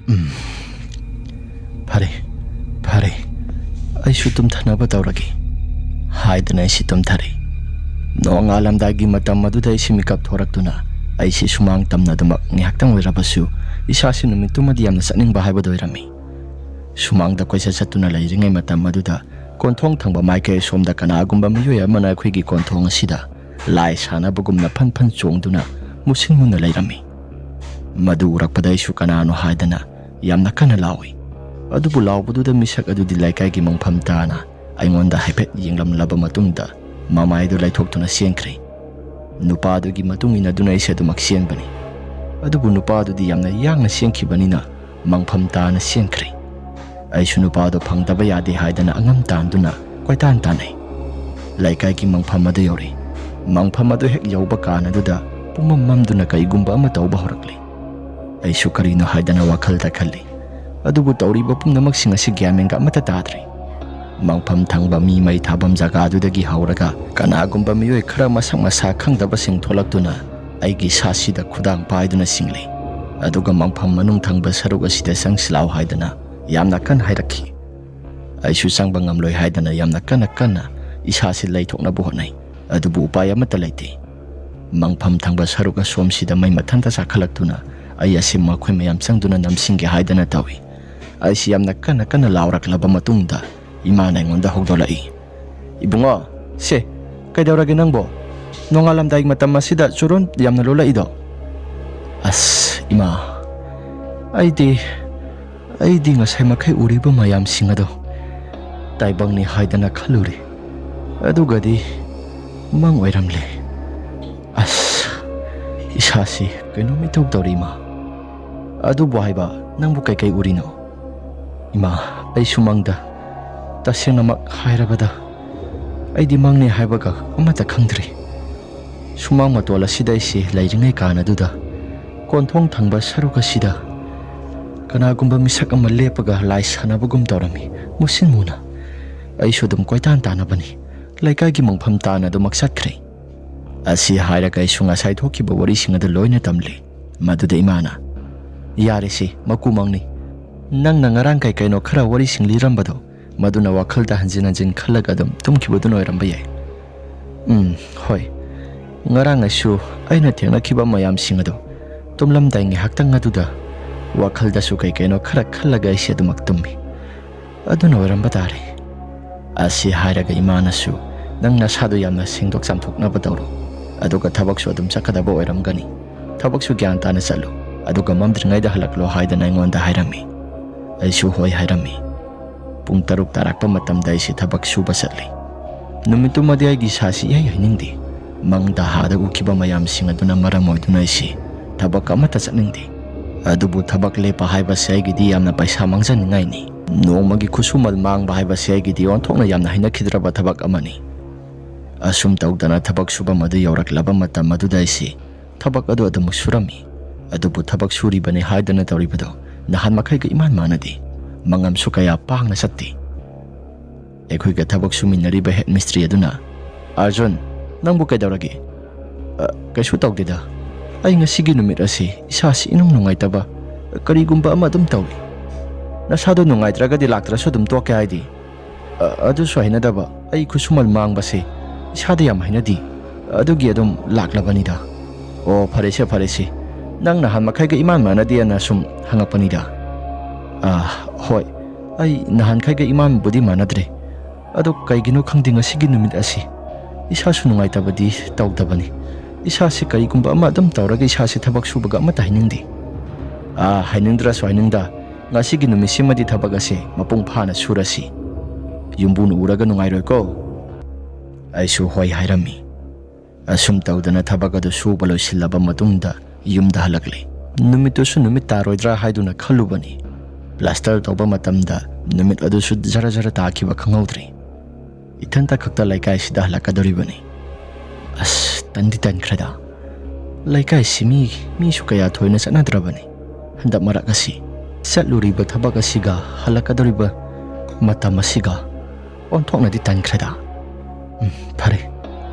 ꯎꯝ꯫ ꯐꯔꯦ, ꯐꯔꯦ, ꯑꯩꯁꯨ ꯇꯨꯝꯊꯅꯕ ꯇꯧꯔꯒꯦ ꯍꯥꯏꯗꯅ ꯑꯩꯁꯤ ꯇꯨꯝꯊꯔꯦ꯫ ꯅꯣꯡꯉꯥꯜꯂꯝꯗꯥꯏꯒꯤ ꯃꯇꯝ ꯑꯗꯨꯗ ꯑꯩꯁꯤ ꯃꯤꯀꯞ ꯊꯣꯔꯛꯇꯨꯅ ꯑꯩꯁꯤ ꯁꯨꯃꯥꯡ ꯇꯝꯅ ꯑꯗꯨꯃꯛ ꯉꯥꯏꯍꯥꯛꯇꯪ ꯑꯣꯏꯔꯕꯁꯨ ꯏꯁꯥꯁꯤ ꯅꯨꯃꯤꯠꯇꯨꯃꯗꯤ ꯌꯥꯝꯅ ꯆꯠꯅꯤꯡꯕ ꯍꯥꯏꯕꯗꯨ ꯑꯣꯏꯔꯝꯃꯤ꯫ ꯁꯨꯃꯥꯡꯗ ꯀꯣꯏꯆꯠ ꯆꯠꯇꯨꯅ ꯂꯩꯔꯤꯉꯩ ꯃꯇꯝ ꯑꯗꯨꯗ ꯀꯣꯟꯊꯣꯡ ꯊꯪꯕ ꯃꯥꯏꯀꯩ ꯑꯁꯣꯝꯗ ꯀꯅꯥꯒꯨꯝꯕ ꯃꯤꯑꯣꯏ ꯑꯃꯅ ꯑꯩꯈꯣꯏꯒꯤ ꯀꯣꯟꯊꯣꯡ ꯑꯁꯤꯗ ꯂꯥꯏ ꯁꯥꯟꯅꯕꯒꯨꯝꯅ ꯐꯟ ꯐꯟ ꯆꯣꯡꯗꯨꯅ ꯃꯨꯁꯤꯟ ꯃꯨꯟꯅ ꯂꯩꯔꯝꯃꯤ꯫ ꯃꯗꯨ ꯎꯔꯛꯄꯗ ꯑꯩꯁꯨ ꯀꯅꯥꯅꯣ ꯍꯥꯏꯗꯅ ꯌꯥꯝꯅ ꯀꯟꯅ ꯂꯥꯎꯏ꯫ ꯑꯗꯨꯕꯨ ꯂꯥꯎꯕꯗꯨꯗ ꯃꯤꯁꯛ ꯑꯗꯨꯗꯤ ꯂꯩꯀꯥꯏꯒꯤ ꯃꯪꯐꯝ ꯇꯥꯅ ꯑꯩꯉꯣꯟꯗ ꯍꯥꯏꯐꯦꯠ ꯌꯦꯡꯂꯝꯂꯕ ꯃꯇꯨꯡꯗ ꯃꯃꯥꯏꯗꯨ ꯂꯩꯊꯣꯛꯇꯨꯅ ꯆꯦꯟꯈ꯭ꯔꯦ꯫ ꯅꯨꯄꯥꯗꯨꯒꯤ ꯃꯇꯨꯡ ꯏꯟꯅꯗꯨꯅ ꯑꯩꯁꯦ ꯑꯗꯨꯃꯛ ꯆꯦꯟꯕꯅꯤ꯫ ꯑꯗꯨꯕꯨ ꯅꯨꯄꯥꯗꯨꯗꯤ ꯌꯥꯝꯅ ꯌꯥꯡꯅ ꯆꯦꯟꯈꯤꯕꯅꯤꯅ ꯃꯪꯐꯝ ꯇꯥꯅ ꯆꯦꯟꯈ꯭ꯔꯦ꯫ ꯑꯩꯁꯨ ꯅꯨꯄꯥꯗꯣ ꯐꯪꯗꯕ ꯌꯥꯗꯦ ꯍꯥꯏꯗꯅ ꯑꯉꯝ ꯇꯥꯟꯗꯨꯅ ꯀꯣꯏꯇꯥꯟ ꯇꯥꯟꯅꯩ꯫ ꯂꯩꯀꯥꯏꯒꯤ ꯃꯪꯐꯝ ꯑꯗꯨ ꯌꯧꯔꯦ꯫ ꯃꯪꯐꯝ ꯑꯗꯨ ꯍꯦꯛ ꯌꯧꯕ ꯀꯥꯟ ꯑꯗꯨꯗ ꯄꯨꯝꯃꯝ ꯃꯝꯗꯨꯅ ꯀꯔꯤꯒꯨꯝꯕ ꯑꯃ ꯇꯧꯕ ꯍꯧꯔꯛꯂꯦ꯫ ꯑꯩꯁꯨ ꯀꯔꯤꯅꯣ ꯍꯥꯏꯗꯅ ꯋꯥꯈꯜꯗ ꯈꯜꯂꯤ꯫ ꯑꯗꯨꯕꯨ ꯇꯧꯔꯤꯕ ꯄꯨꯝꯅꯃꯛꯁꯤꯡ ꯑꯁꯤ ꯒ꯭ꯌꯥꯟ ꯃꯦꯟꯒ ꯑꯃꯠꯇ ꯇꯥꯗ꯭ꯔꯦ꯫ ꯃꯪꯐꯝ ꯊꯪꯕ ꯃꯤ ꯃꯩ ꯊꯥꯐꯝ ꯖꯒꯥꯗꯨꯗꯒꯤ ꯍꯧꯔꯒ ꯀꯅꯥꯒꯨꯝꯕ ꯃꯤꯑꯣꯏ ꯈꯔ ꯃꯁꯛ ꯃꯁꯥ ꯈꯪꯗꯕꯁꯤꯡ ꯊꯣꯛꯂꯛꯇꯨꯅ ꯑꯩꯒꯤ ꯁꯥꯁꯤꯗ ꯈꯨꯗꯥꯡ ꯄꯥꯏꯗꯨꯅ ꯆꯤꯡꯂꯤ꯫ ꯑꯗꯨꯒ ꯃꯪꯐꯝ ꯃꯅꯨꯡ ꯊꯪꯕ ꯁꯔꯨꯛ ꯑꯁꯤꯗ ꯆꯪꯁꯤ ꯂꯥꯎ ꯍꯥꯏꯗꯅ ꯌꯥꯝꯅ ꯀꯟꯅ ꯍꯥꯏꯔꯛꯈꯤ꯫ ꯑꯩꯁꯨ ꯆꯪꯕ ꯉꯝꯂꯣꯏ ꯍꯥꯏꯗꯅ ꯌꯥꯝꯅ ꯀꯟꯅ ꯀꯟꯅ ꯏꯁꯥꯁꯤ ꯂꯩꯊꯣꯛꯅꯕ ꯍꯣꯠꯅꯩ꯫ ꯑꯗꯨꯕꯨ ꯎꯄꯥꯏ ꯑꯃꯠꯇ ꯂꯩꯇꯦ꯫ ꯃꯪꯐꯝ ꯊꯪꯕ ꯁꯔꯨꯛ ꯑꯁꯣꯝꯁꯤꯗ ꯃꯩ ꯃꯊꯟꯇ ꯆꯥꯈꯠꯂꯛꯇꯨꯅ ꯑꯩ ꯑꯁꯤ ꯃꯈꯣꯏ ꯃꯌꯥꯝ ꯆꯪꯗꯨꯅ ꯅꯝꯁꯤꯟꯒꯦ ꯍꯥꯏꯗꯅ ꯇꯧꯏ꯫ ꯑꯩꯁꯤ ꯌꯥꯝꯅ ꯀꯟꯅ ꯀꯟꯅ ꯂꯥꯎꯔꯛꯂꯕ ꯃꯇꯨꯡꯗ ꯏꯃꯥꯅ ꯑꯩꯉꯣꯟꯗ ꯍꯧꯗꯣꯔꯛꯏ꯫ "ꯏꯕꯨꯡꯉꯣ, ꯁꯦ, ꯀꯩꯗꯧꯔꯒꯦ ꯅꯪꯕꯣ? ꯅꯣꯡꯉꯥꯜꯂꯝꯗꯥꯏꯒꯤ ꯃꯇꯝ ꯑꯁꯤꯗ ꯆꯨꯔꯣꯟ ꯌꯥꯝꯅ ꯂꯣꯜꯂꯛꯏꯗꯣ?" "ꯑꯁ, ꯏꯃꯥ, ꯑꯩꯗꯤ, ꯑꯩꯗꯤ ꯉꯁꯥꯏ ꯃꯈꯩ ꯎꯔꯤꯕ ꯃꯌꯥꯝꯁꯤꯡ ꯑꯗꯣ ꯇꯥꯏꯕꯪꯅꯤ ꯍꯥꯏꯗꯅ ꯈꯜꯂꯨꯔꯦ꯫ ꯑꯗꯨꯒꯗꯤ ꯃꯪ ꯑꯣꯏꯔꯝꯂꯦ꯫ ꯑꯁ, ꯏꯁꯥꯁꯤ ꯀꯩꯅꯣꯝ ꯏꯇꯧ ꯇꯧꯔꯤ, ꯏꯃꯥ꯫ ꯑꯗꯨꯕꯨ ꯍꯥꯏꯕ, ꯅꯪꯕꯨ ꯀꯩꯀꯩ ꯎꯔꯤꯅꯣ? ꯏꯃꯥ, ꯑꯩꯁꯨ ꯃꯪꯗ, ꯇꯁꯦꯡꯅꯃꯛ ꯍꯥꯏꯔꯕꯗ, ꯑꯩꯗꯤ ꯃꯪꯅꯤ ꯍꯥꯏꯕꯒ ꯑꯃꯠꯇ ꯈꯪꯗ꯭ꯔꯤ꯫ ꯁꯨꯃꯥꯡ ꯃꯇꯣꯜ ꯑꯁꯤꯗ ꯑꯩꯁꯦ ꯂꯩꯔꯤꯉꯩ ꯀꯥꯟ ꯑꯗꯨꯗ ꯀꯣꯟꯊꯣꯡ ꯊꯪꯕ ꯁꯔꯨꯛ ꯑꯁꯤꯗ ꯀꯅꯥꯒꯨꯝꯕ ꯃꯤꯁꯛ ꯑꯃ ꯂꯦꯞꯄꯒ ꯂꯥꯏ ꯁꯥꯟꯅꯕꯒꯨꯝ ꯇꯧꯔꯝꯃꯤ, ꯃꯨꯁꯤꯟ ꯃꯨꯅ꯫ ꯑꯩꯁꯨ ꯑꯗꯨꯝ ꯀꯣꯏꯇꯥꯟ ꯇꯥꯟꯅꯕꯅꯤ꯫ ꯂꯩꯀꯥꯏꯒꯤ ꯃꯣꯡꯐꯝ ꯇꯥꯟꯅ ꯑꯗꯨꯃꯛ ꯆꯠꯈ꯭ꯔꯦ꯫ ꯑꯁꯤ ꯍꯥꯏꯔꯒ ꯑꯩꯁꯨ ꯉꯁꯥꯏ ꯊꯣꯛꯈꯤꯕ ꯋꯥꯔꯤꯁꯤꯡ ꯑꯗꯨ ꯂꯣꯏꯅ ꯇꯝꯂꯦ꯫ ꯃꯗꯨꯗ ꯏꯃꯥꯅ, "ꯌꯥꯔꯦꯁꯦ, ꯃꯀꯨ ꯃꯪꯅꯤ꯫ ꯅꯪꯅ ꯉꯔꯥꯡ ꯀꯩ ꯀꯩꯅꯣ ꯈꯔ ꯋꯥꯔꯤꯁꯤꯡ ꯂꯤꯔꯝꯕꯗꯣ, ꯃꯗꯨꯅ ꯋꯥꯈꯜꯗ ꯍꯟꯖꯤꯟ ꯍꯟꯖꯤꯟ ꯈꯜꯂꯒ ꯑꯗꯨꯝ ꯇꯨꯝꯈꯤꯕꯗꯨꯅ ꯑꯣꯏꯔꯝꯕ ꯌꯥꯏ꯫" "ꯎꯝ, ꯍꯣꯏ꯫ ꯉꯔꯥꯡ ꯑꯩꯁꯨ ꯑꯩꯅ ꯊꯦꯡꯅꯈꯤꯕ ꯃꯌꯥꯝꯁꯤꯡ ꯑꯗꯣ ꯇꯨꯝꯂꯝꯗꯥꯏ ꯉꯥꯏꯍꯥꯛꯇꯪ ꯑꯗꯨꯗ ꯋꯥꯈꯜꯗꯁꯨ ꯀꯩ ꯀꯩꯅꯣ ꯈꯔ ꯈꯜꯂꯒ ꯑꯩꯁꯦ ꯑꯗꯨꯃꯛ ꯇꯨꯝꯃꯤ꯫ ꯑꯗꯨꯅ ꯑꯣꯏꯔꯝꯕ ꯇꯥꯔꯦ꯫" ꯑꯁꯤ ꯍꯥꯏꯔꯒ ꯏꯃꯥꯅꯁꯨ, "ꯅꯪ ꯅꯁꯥꯗꯣ ꯌꯥꯝꯅ ꯁꯦꯡꯗꯣꯛ ꯆꯥꯝꯊꯣꯛꯅꯕ ꯇꯧꯔꯣ꯫ ꯑꯗꯨꯒ ꯊꯕꯛꯁꯨ ꯑꯗꯨꯝ ꯆꯠꯀꯗꯕ ꯑꯣꯏꯔꯝꯒꯅꯤ꯫ ꯊꯕꯛꯁꯨ ꯒ꯭ꯌꯥꯟ ꯇꯥꯅ ꯆꯠꯂꯨ꯫ ꯑꯗꯨꯒ ꯃꯝꯗ꯭ꯔꯤꯉꯩꯗ ꯍꯜꯂꯛꯂꯣ" ꯍꯥꯏꯗꯅ ꯑꯩꯉꯣꯟꯗ ꯍꯥꯏꯔꯝꯃꯤ꯫ ꯑꯩꯁꯨ ꯍꯣꯏ ꯍꯥꯏꯔꯝꯃꯤ꯫ ꯄꯨꯡ ꯇꯔꯨꯛ ꯇꯥꯔꯛꯄ ꯃꯇꯝꯗ ꯑꯩꯁꯦ ꯊꯕꯛ ꯁꯨꯕ ꯆꯠꯂꯤ꯫ ꯅꯨꯃꯤꯠꯇꯨꯃꯗꯤ ꯑꯩꯒꯤ ꯏꯁꯥꯁꯤ ꯏꯍꯩ ꯍꯩꯅꯤꯡꯗꯦ꯫ ꯃꯪꯗ ꯍꯥꯗ ꯎꯈꯤꯕ ꯃꯌꯥꯝꯁꯤꯡ ꯑꯗꯨꯅ ꯃꯔꯝ ꯑꯣꯏꯗꯨꯅ ꯑꯩꯁꯤ ꯊꯕꯛ ꯑꯃꯠꯇ ꯆꯠꯅꯤꯡꯗꯦ꯫ ꯑꯗꯨꯕꯨ ꯊꯕꯛ ꯂꯦꯞꯄ ꯍꯥꯏꯕꯁꯦ ꯑꯩꯒꯤꯗꯤ ꯌꯥꯝꯅ ꯄꯩꯁꯥ ꯃꯥꯡꯖꯅꯤꯡꯉꯥꯏꯅꯤ꯫ ꯅꯣꯡꯃꯒꯤ ꯈꯨꯠꯁꯨꯃꯜ ꯃꯥꯡꯕ ꯍꯥꯏꯕꯁꯦ ꯑꯩꯒꯤꯗꯤ ꯑꯣꯟꯊꯣꯛꯅ ꯌꯥꯝꯅ ꯍꯩꯅꯈꯤꯗ꯭ꯔꯕ ꯊꯕꯛ ꯑꯃꯅꯤ꯫ ꯑꯁꯨꯝ ꯇꯧꯗꯅ ꯊꯕꯛ ꯁꯨꯐꯝ ꯑꯗꯨ ꯌꯧꯔꯛꯂꯕ ꯃꯇꯝ ꯑꯗꯨꯗ ꯑꯩꯁꯤ ꯊꯕꯛ ꯑꯗꯨ ꯑꯗꯨꯃꯛ ꯁꯨꯔꯝꯃꯤ꯫ ꯑꯗꯨꯕꯨ ꯊꯕꯛ ꯁꯨꯔꯤꯕꯅꯤ ꯍꯥꯏꯗꯅ ꯇꯧꯔꯤꯕꯗꯣ ꯅꯍꯥꯟ ꯃꯈꯩꯒ ꯏꯃꯥꯟ ꯃꯥꯟꯅꯗꯦ꯫ ꯃꯉꯝꯁꯨ ꯀꯌꯥ ꯄꯥꯡꯅ ꯆꯠꯇꯦ꯫ ꯑꯩꯈꯣꯏꯒ ꯊꯕꯛ ꯁꯨꯃꯤꯟꯅꯔꯤꯕ ꯍꯦꯗ ꯃꯤꯁꯇ꯭ꯔꯤ ꯑꯗꯨꯅ, "ꯑꯥꯔꯖꯨꯟ, ꯅꯪꯕꯨ ꯀꯩꯗꯧꯔꯒꯦ?" "ꯑ, ꯀꯩꯁꯨ ꯇꯧꯗꯦꯗ꯫ ꯑꯩ ꯉꯁꯤꯒꯤ ꯅꯨꯃꯤꯠ ꯑꯁꯤ ꯏꯁꯥꯁꯤ ꯏꯅꯨꯡ ꯅꯨꯡꯉꯥꯏꯇꯕ, ꯀꯔꯤꯒꯨꯝꯕ ꯑꯃ ꯑꯗꯨꯝ ꯇꯧꯏ꯫ ꯅꯁꯥꯗꯣ ꯅꯨꯡꯉꯥꯏꯇ꯭ꯔꯒꯗꯤ ꯂꯥꯛꯇ꯭ꯔꯁꯨ ꯑꯗꯨꯝ ꯇꯣꯛꯀꯦ ꯍꯥꯏꯗꯤ?" "ꯑ, ꯑꯗꯨꯁꯨ ꯍꯩꯅꯗꯕ, ꯑꯩ ꯈꯨꯠꯁꯨꯃꯜ ꯃꯥꯡꯕꯁꯦ ꯏꯁꯥꯗ ꯌꯥꯝ ꯍꯩꯅꯗꯦ꯫ ꯑꯗꯨꯒꯤ ꯑꯗꯨꯝ ꯂꯥꯛꯂꯕꯅꯤꯗ꯫" "ꯑꯣ, ꯐꯔꯦꯁꯦ, ꯐꯔꯦꯁꯦ꯫ ꯅꯪ ꯅꯍꯥꯟ ꯃꯈꯩꯒ ꯏꯃꯥꯟ ꯃꯥꯟꯅꯗꯦꯅ ꯁꯨꯝ ꯍꯪꯉꯛꯄꯅꯤꯗ꯫" "ꯑ, ꯍꯣꯏ, ꯑꯩ ꯅꯍꯥꯟꯈꯩꯒ ꯏꯃꯥꯟꯕꯨꯗꯤ ꯃꯥꯟꯅꯗ꯭ꯔꯦ꯫ ꯑꯗꯣ ꯀꯩꯒꯤꯅꯣ ꯈꯪꯗꯦ, ꯉꯁꯤꯒꯤ ꯅꯨꯃꯤꯠ ꯑꯁꯤ ꯏꯁꯥꯁꯨ ꯅꯨꯡꯉꯥꯏꯇꯕꯗꯤ ꯇꯧꯗꯕꯅꯤ꯫ ꯏꯁꯥꯁꯤ ꯀꯔꯤꯒꯨꯝꯕ ꯑꯃ ꯑꯗꯨꯝ ꯇꯧꯔꯒ ꯏꯁꯥꯁꯤ ꯊꯕꯛ ꯁꯨꯕꯒ ꯑꯃꯠꯇ ꯍꯩꯅꯤꯡꯗꯦ꯫" "ꯑ, ꯍꯩꯅꯤꯡꯗ꯭ꯔꯁꯨ ꯍꯩꯅꯤꯡꯗ, ꯉꯁꯤꯒꯤ ꯅꯨꯃꯤꯠꯁꯤꯃꯗꯤ ꯊꯕꯛ ꯑꯁꯤ ꯃꯄꯨꯡ ꯐꯥꯅ ꯁꯨꯔꯁꯤ꯫" ꯌꯨꯝꯕꯨꯅ ꯎꯔꯒ ꯅꯨꯡꯉꯥꯏꯔꯣꯏꯀꯣ꯫ ꯑꯩꯁꯨ ꯍꯣꯏ ꯍꯥꯏꯔꯝꯃꯤ꯫ ꯑꯁꯨꯝ ꯇꯧꯗꯅ ꯊꯕꯛ ꯑꯗꯨ ꯁꯨꯕ ꯂꯣꯏꯁꯤꯜꯂꯕ ꯃꯇꯨꯡꯗ ꯌꯨꯝꯗ ꯍꯜꯂꯛꯂꯦ꯫ ꯅꯨꯃꯤꯠꯇꯨꯁꯨ ꯅꯨꯃꯤꯠ ꯇꯥꯔꯣꯏꯗ꯭ꯔꯥ ꯍꯥꯏꯗꯨꯅ ꯈꯜꯂꯨꯕꯅꯤ꯫ ꯄ꯭ꯂꯥꯁꯇꯔ ꯇꯧꯕ ꯃꯇꯝꯗ ꯅꯨꯃꯤꯠ ꯑꯗꯨꯁꯨ ꯖꯔ ꯖꯔ ꯇꯥꯈꯤꯕ ꯈꯪꯍꯧꯗ꯭ꯔꯦ꯫ ꯏꯊꯟꯇ ꯈꯛꯇ ꯂꯩꯀꯥꯏꯁꯤꯗ ꯍꯜꯂꯛꯀꯗꯧꯔꯤꯕꯅꯤ꯫ ꯑꯁ, ꯇꯟꯗꯤ ꯇꯟꯈ꯭ꯔꯦꯗ꯫ ꯂꯩꯀꯥꯏꯁꯤ ꯃꯤ, ꯃꯤꯁꯨ ꯀꯌꯥ ꯊꯣꯏꯅ ꯆꯠꯅꯗ꯭ꯔꯕꯅꯤ꯫ ꯍꯟꯗꯛ ꯃꯔꯛ ꯑꯁꯤ ꯆꯠꯂꯨꯔꯤꯕ ꯊꯕꯛ ꯑꯁꯤꯒ ꯍꯜꯂꯛꯀꯗꯧꯔꯤꯕ ꯃꯇꯝ ꯑꯁꯤꯒ ꯑꯣꯟꯊꯣꯛꯅꯗꯤ ꯇꯟꯈ꯭ꯔꯦꯗ꯫ ꯎꯝ, ꯐꯔꯦ,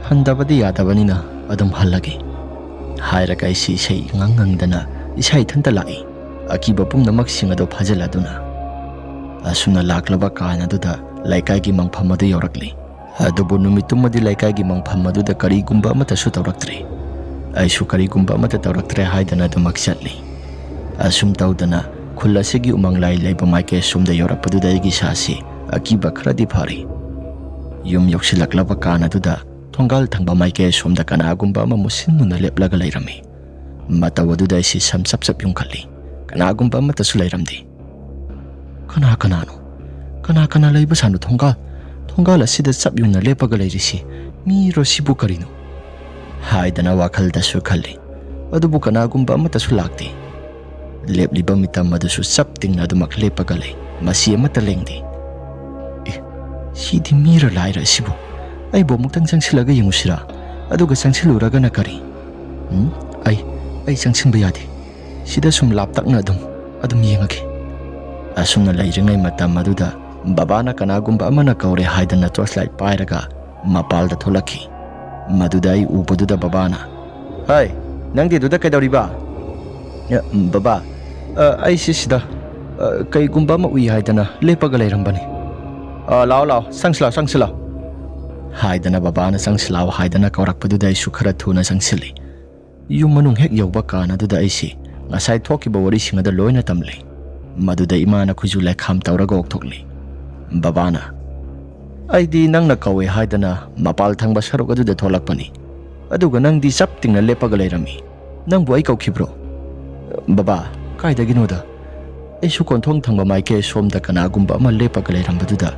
ꯍꯟꯗꯕꯗꯤ ꯌꯥꯗꯕꯅꯤꯅ ꯑꯗꯨꯝ ꯍꯜꯂꯒꯦ ꯍꯥꯏꯔꯒ ꯑꯩꯁꯤ ꯏꯁꯩ ꯉꯪ ꯉꯪꯗꯅ ꯏꯁꯥ ꯏꯊꯟꯇ ꯂꯥꯛꯏ꯫ ꯑꯀꯤꯕ ꯄꯨꯝꯅꯃꯛꯁꯤꯡ ꯑꯗꯨ ꯐꯥꯖꯤꯜꯂꯗꯨꯅ ꯑꯁꯨꯝꯅ ꯂꯥꯛꯂꯕ ꯀꯥꯟ ꯑꯗꯨꯗ ꯂꯩꯀꯥꯏꯒꯤ ꯃꯪꯐꯝ ꯑꯗꯨ ꯌꯧꯔꯛꯂꯤ꯫ ꯑꯗꯨꯕꯨ ꯅꯨꯃꯤꯠꯇꯨꯃꯗꯤ ꯂꯩꯀꯥꯏꯒꯤ ꯃꯪꯐꯝ ꯑꯗꯨꯗ ꯀꯔꯤꯒꯨꯝꯕ ꯑꯃꯠꯇꯁꯨ ꯇꯧꯔꯛꯇ꯭ꯔꯦ꯫ ꯑꯩꯁꯨ ꯀꯔꯤꯒꯨꯝꯕ ꯑꯃꯠꯇ ꯇꯧꯔꯛꯇ꯭ꯔꯦ ꯍꯥꯏꯗꯅ ꯑꯗꯨꯃꯛ ꯆꯠꯂꯤ꯫ ꯑꯁꯨꯝ ꯇꯧꯗꯅ ꯈꯨꯜ ꯑꯁꯤꯒꯤ ꯎꯃꯪ ꯂꯥꯏ ꯂꯩꯕ ꯃꯥꯏꯀꯩ ꯑꯁꯣꯝꯗ ꯌꯧꯔꯛꯄꯗꯨꯗ ꯑꯩꯒꯤ ꯏꯁꯥꯁꯤ ꯑꯀꯤꯕ ꯈꯔꯗꯤ ꯐꯔꯦ꯫ ꯌꯨꯝ ꯌꯧꯁꯤꯜꯂꯛꯂꯕ ꯀꯥꯟ ꯑꯗꯨꯗ ꯊꯣꯡꯒꯥꯜ ꯊꯪꯕ ꯃꯥꯏꯀꯩ ꯑꯁꯣꯝꯗ ꯀꯅꯥꯒꯨꯝꯕ ꯑꯃ ꯃꯨꯁꯤꯟ ꯃꯨꯅ ꯂꯦꯞꯂꯒ ꯂꯩꯔꯝꯃꯤ꯫ ꯃꯇꯧ ꯑꯗꯨꯗ ꯑꯩꯁꯤ ꯁꯝ ꯆꯞ ꯆꯞ ꯌꯨꯡꯈꯠꯂꯤ꯫ ꯀꯅꯥꯒꯨꯝꯕ ꯑꯃꯠꯇꯁꯨ ꯂꯩꯔꯝꯗꯦ꯫ "ꯀꯅꯥ ꯀꯅꯥꯅꯣ? ꯀꯅꯥ ꯀꯅꯥ ꯂꯩꯕ ꯁꯥꯅꯣ ꯊꯣꯡꯒꯥꯜ, ꯊꯣꯡꯒꯥꯜ ꯑꯁꯤꯗ ꯆꯞ ꯌꯨꯡꯅ ꯂꯦꯞꯄꯒ ꯂꯩꯔꯤꯁꯤ? ꯃꯤꯔꯣ ꯁꯤꯕꯨ ꯀꯔꯤꯅꯣ?" ꯍꯥꯏꯗꯅ ꯋꯥꯈꯜꯗꯁꯨ ꯈꯜꯂꯤ꯫ ꯑꯗꯨꯕꯨ ꯀꯅꯥꯒꯨꯝꯕ ꯑꯃꯠꯇꯁꯨ ꯂꯥꯛꯇꯦ꯫ ꯂꯦꯞꯂꯤꯕ ꯃꯤꯇꯝ ꯑꯗꯨꯁꯨ ꯆꯞ ꯇꯤꯡꯅ ꯑꯗꯨꯃꯛ ꯂꯦꯞꯄꯒ ꯂꯩ꯫ ꯃꯁꯤ ꯑꯃꯠꯇ ꯂꯦꯡꯗꯦ꯫ "ꯑꯦ, ꯁꯤꯗꯤ ꯃꯤꯔ ꯂꯥꯏꯔ ꯑꯁꯤꯕꯨ? ꯑꯩꯕꯨ ꯑꯃꯨꯛꯇꯪ ꯆꯪꯁꯤꯜꯂꯒ ꯌꯦꯡꯉꯨꯁꯤꯔꯥ? ꯑꯗꯨꯒ ꯆꯪꯁꯤꯜꯂꯨꯔꯒꯅ ꯀꯔꯤ? ꯎꯝ, ꯑꯩ, ꯑꯩ ꯆꯪꯁꯤꯟꯕ ꯌꯥꯗꯦ꯫ ꯁꯤꯗ ꯁꯨꯝ ꯂꯥꯞꯇꯛꯅ ꯑꯗꯨꯝ, ꯑꯗꯨꯝ ꯌꯦꯡꯉꯒꯦ"꯫ ꯑꯁꯨꯝꯅ ꯂꯩꯔꯤꯉꯩ ꯃꯇꯝ ꯑꯗꯨꯗ ꯕꯕꯥꯅ ꯀꯅꯥꯒꯨꯝꯕ ꯑꯃꯅ ꯀꯧꯔꯦ ꯍꯥꯏꯗꯅ torch light ꯄꯥꯏꯔꯒ ꯃꯄꯥꯜꯗ ꯊꯣꯛꯂꯛꯈꯤ꯫ ꯃꯗꯨꯗ ꯑꯩ ꯎꯕꯗꯨꯗ ꯕꯕꯥꯅ, "ꯍꯩ, ꯅꯪꯗꯤ ꯑꯗꯨꯗ ꯀꯩꯗꯧꯔꯤꯕ?" "ꯑ, ꯕꯕꯥ, ꯑ, ꯑꯩꯁꯤ ꯁꯤꯗ, ꯑ, ꯀꯩꯒꯨꯝꯕ ꯑꯃ ꯎꯏ ꯍꯥꯏꯗꯅ ꯂꯦꯞꯄꯒ ꯂꯩꯔꯝꯕꯅꯤ"꯫ "ꯑ, ꯂꯥꯛꯑꯣ, ꯂꯥꯛꯑꯣ, ꯆꯪꯁꯤꯜꯂꯛꯑꯣ, ꯆꯪꯁꯤꯜꯂꯛꯑꯣ" ꯍꯥꯏꯗꯅ ꯕꯕꯥꯅ "ꯆꯪꯁꯤꯜꯂꯛꯑꯣ" ꯍꯥꯏꯗꯅ ꯀꯧꯔꯛꯄꯗꯨꯗ ꯑꯩꯁꯨ ꯈꯔ ꯊꯨꯅ ꯆꯪꯁꯤꯜꯂꯤ꯫ ꯌꯨꯝ ꯃꯅꯨꯡ ꯍꯦꯛ ꯌꯧꯕ ꯀꯥꯟ ꯑꯗꯨꯗ ꯑꯩꯁꯤ ꯉꯁꯥꯏ ꯊꯣꯛꯈꯤꯕ ꯋꯥꯔꯤꯁꯤꯡ ꯑꯗꯨ ꯂꯣꯏꯅ ꯇꯝꯂꯦ꯫ ꯃꯗꯨꯗ ꯏꯃꯥꯅ ꯈꯨꯖꯨ ꯂꯩꯈꯥꯝ ꯇꯧꯔꯒ ꯑꯣꯛꯊꯣꯛꯂꯤ꯫ ꯕꯕꯥꯅ, "ꯑꯩꯗꯤ ꯅꯪꯅ ꯀꯧꯋꯦ ꯍꯥꯏꯗꯅ ꯃꯄꯥꯜ ꯊꯪꯕ ꯁꯔꯨꯛ ꯑꯗꯨꯗ ꯊꯣꯛꯂꯛꯄꯅꯤ, ꯑꯗꯨꯒ ꯅꯪꯗꯤ ꯆꯞ ꯇꯤꯡꯅ ꯂꯦꯞꯄꯒ ꯂꯩꯔꯝꯃꯤ꯫ ꯅꯪꯕꯨ ꯑꯩ ꯀꯧꯈꯤꯕ꯭ꯔꯣ?" "ꯕꯕꯥ, ꯀꯥꯏꯗꯒꯤꯅꯣꯗ? ꯑꯩꯁꯨ ꯀꯣꯟꯊꯣꯡ ꯊꯪꯕ ꯃꯥꯏꯀꯩ ꯁꯣꯝꯗ ꯀꯅꯥꯒꯨꯝꯕ ꯑꯃ ꯂꯦꯞꯄꯒ ꯂꯩꯔꯝꯕꯗꯨꯗ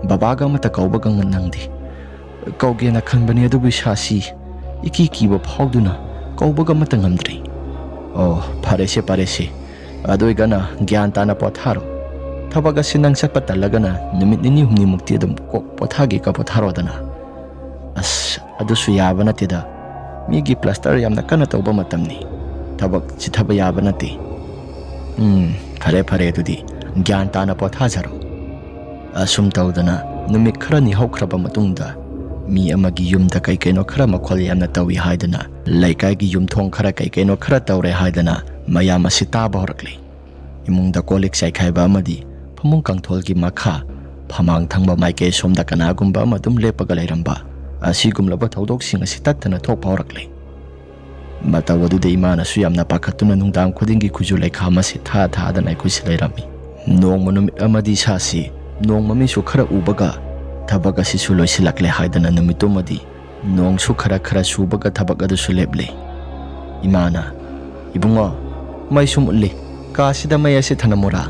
ꯕꯕꯥꯒ ꯑꯃꯠꯇ ꯀꯧꯕꯒ ꯅꯪꯗꯦ꯫ ꯀꯧꯒꯦꯅ ꯈꯟꯕꯅꯤ, ꯑꯗꯨꯕꯨ ꯏꯁꯥꯁꯤ ꯏꯀꯤ ꯀꯤꯕ ꯐꯥꯎꯗꯨꯅ ꯀꯧꯕꯒ ꯑꯃꯠꯇ ꯉꯝꯗ꯭ꯔꯦ꯫ ꯑꯣ, ꯐꯔꯦꯁꯦ, ꯐꯔꯦꯁꯦ꯫ ꯑꯗꯨ ꯑꯣꯏꯒꯅ ꯒ꯭ꯌꯥꯟ ꯇꯥꯅ ꯄꯣꯊꯥꯔꯣ꯫ ꯊꯕꯛ ꯑꯁꯤ ꯅꯪ ꯆꯠꯄ ꯇꯜꯂꯒꯅ ꯅꯨꯃꯤꯠ ꯅꯤꯅꯤ ꯍꯨꯝꯅꯤꯃꯨꯛꯇꯤ ꯑꯗꯨꯝ ꯀꯣꯛ ꯄꯣꯊꯥꯒꯦꯒ ꯄꯣꯊꯥꯔꯣꯗꯅ꯫ ꯑꯁ, ꯑꯗꯨꯁꯨ ꯌꯥꯕ ꯅꯠꯇꯦꯗ꯫ ꯃꯤꯒꯤ ꯄ꯭ꯂꯥꯁꯇꯔ ꯌꯥꯝꯅ ꯀꯟꯅ ꯇꯧꯕ ꯃꯇꯝꯅꯤ꯫ ꯊꯕꯛ ꯆꯤꯊꯕ ꯌꯥꯕ ꯅꯠꯇꯦ꯫ ꯎꯝ, ꯐꯔꯦ, ꯐꯔꯦ, ꯑꯗꯨꯗꯤ ꯒ꯭ꯌꯥꯟ ꯇꯥꯅ ꯄꯣꯊꯥꯖꯔꯣ꯫ ꯑꯁꯨꯝ ꯇꯧꯗꯅ ꯅꯨꯃꯤꯠ ꯈꯔꯅꯤ ꯍꯧꯈ꯭ꯔꯕ ꯃꯇꯨꯡꯗ, ꯃꯤ ꯑꯃꯒꯤ ꯌꯨꯝꯗ ꯀꯩ ꯀꯩꯅꯣ ꯈꯔ ꯃꯈꯣꯜ ꯌꯥꯝꯅ ꯇꯧꯏ ꯍꯥꯏꯗꯅ, ꯂꯩꯀꯥꯏꯒꯤ ꯌꯨꯝꯊꯣꯡ ꯈꯔ ꯀꯩ ꯀꯩꯅꯣ ꯈꯔ ꯇꯧꯔꯦ ꯍꯥꯏꯗꯅ ꯃꯌꯥꯝ ꯑꯁꯤ ꯇꯥꯕ ꯍꯧꯔꯛꯂꯤ꯫ ꯏꯃꯨꯡꯗ ꯀꯣꯜ ꯂꯤꯛ ꯆꯥꯏꯈꯥꯏꯕ ꯑꯃꯗꯤ ꯐꯃꯨꯡ ꯀꯥꯡꯊꯣꯜꯒꯤ ꯃꯈꯥ, ꯐꯃꯥꯡ ꯊꯪꯕ ꯃꯥꯏꯀꯩ ꯁꯣꯝꯗ ꯀꯅꯥꯒꯨꯝꯕ ꯑꯃ ꯑꯗꯨꯝ ꯂꯦꯞꯄꯒ ꯂꯩꯔꯝꯕ, ꯑꯁꯤꯒꯨꯝꯂꯕ ꯊꯧꯗꯣꯛꯁꯤꯡ ꯑꯁꯤ ꯇꯠꯇꯅ ꯊꯣꯛꯄ ꯍꯧꯔꯛꯂꯦ꯫ ꯃꯇꯧ ꯑꯗꯨꯗ ꯏꯃꯥꯅꯁꯨ ꯌꯥꯝꯅ ꯄꯥꯈꯠꯇꯨꯅ ꯅꯨꯡꯗꯥꯡ ꯈꯨꯗꯤꯡꯒꯤ ꯈꯨꯖꯨ ꯂꯩꯈꯥꯝ ꯑꯁꯤ ꯊꯥ ꯊꯥꯗꯅ ꯑꯩꯈꯣꯏꯁꯤ ꯂꯩꯔꯝꯃꯤ꯫ ꯅꯣꯡꯃ ꯅꯨꯃꯤꯠ ꯑꯃꯗꯤ ꯏꯁꯥꯁꯤ ꯅꯣꯡꯃ ꯃꯤꯁꯨ ꯈꯔ ꯎꯕꯒ ꯊꯕꯛ ꯑꯁꯤꯁꯨ ꯂꯣꯏꯁꯤꯜꯂꯛꯂꯦ ꯍꯥꯏꯗꯅ ꯅꯨꯃꯤꯠꯇꯨꯃꯗꯤ ꯅꯣꯡꯁꯨ ꯈꯔ ꯈꯔ ꯆꯨꯕꯒ ꯊꯕꯛ ꯑꯗꯨꯁꯨ ꯂꯦꯞꯂꯦ꯫ ꯏꯃꯥꯅ, "ꯏꯕꯨꯡꯉꯣ, ꯃꯩꯁꯨ ꯃꯨꯠꯂꯤ, ꯀꯥꯁꯤꯗ ꯃꯩ ꯑꯁꯤ ꯊꯅꯝꯃꯨꯔꯥ?"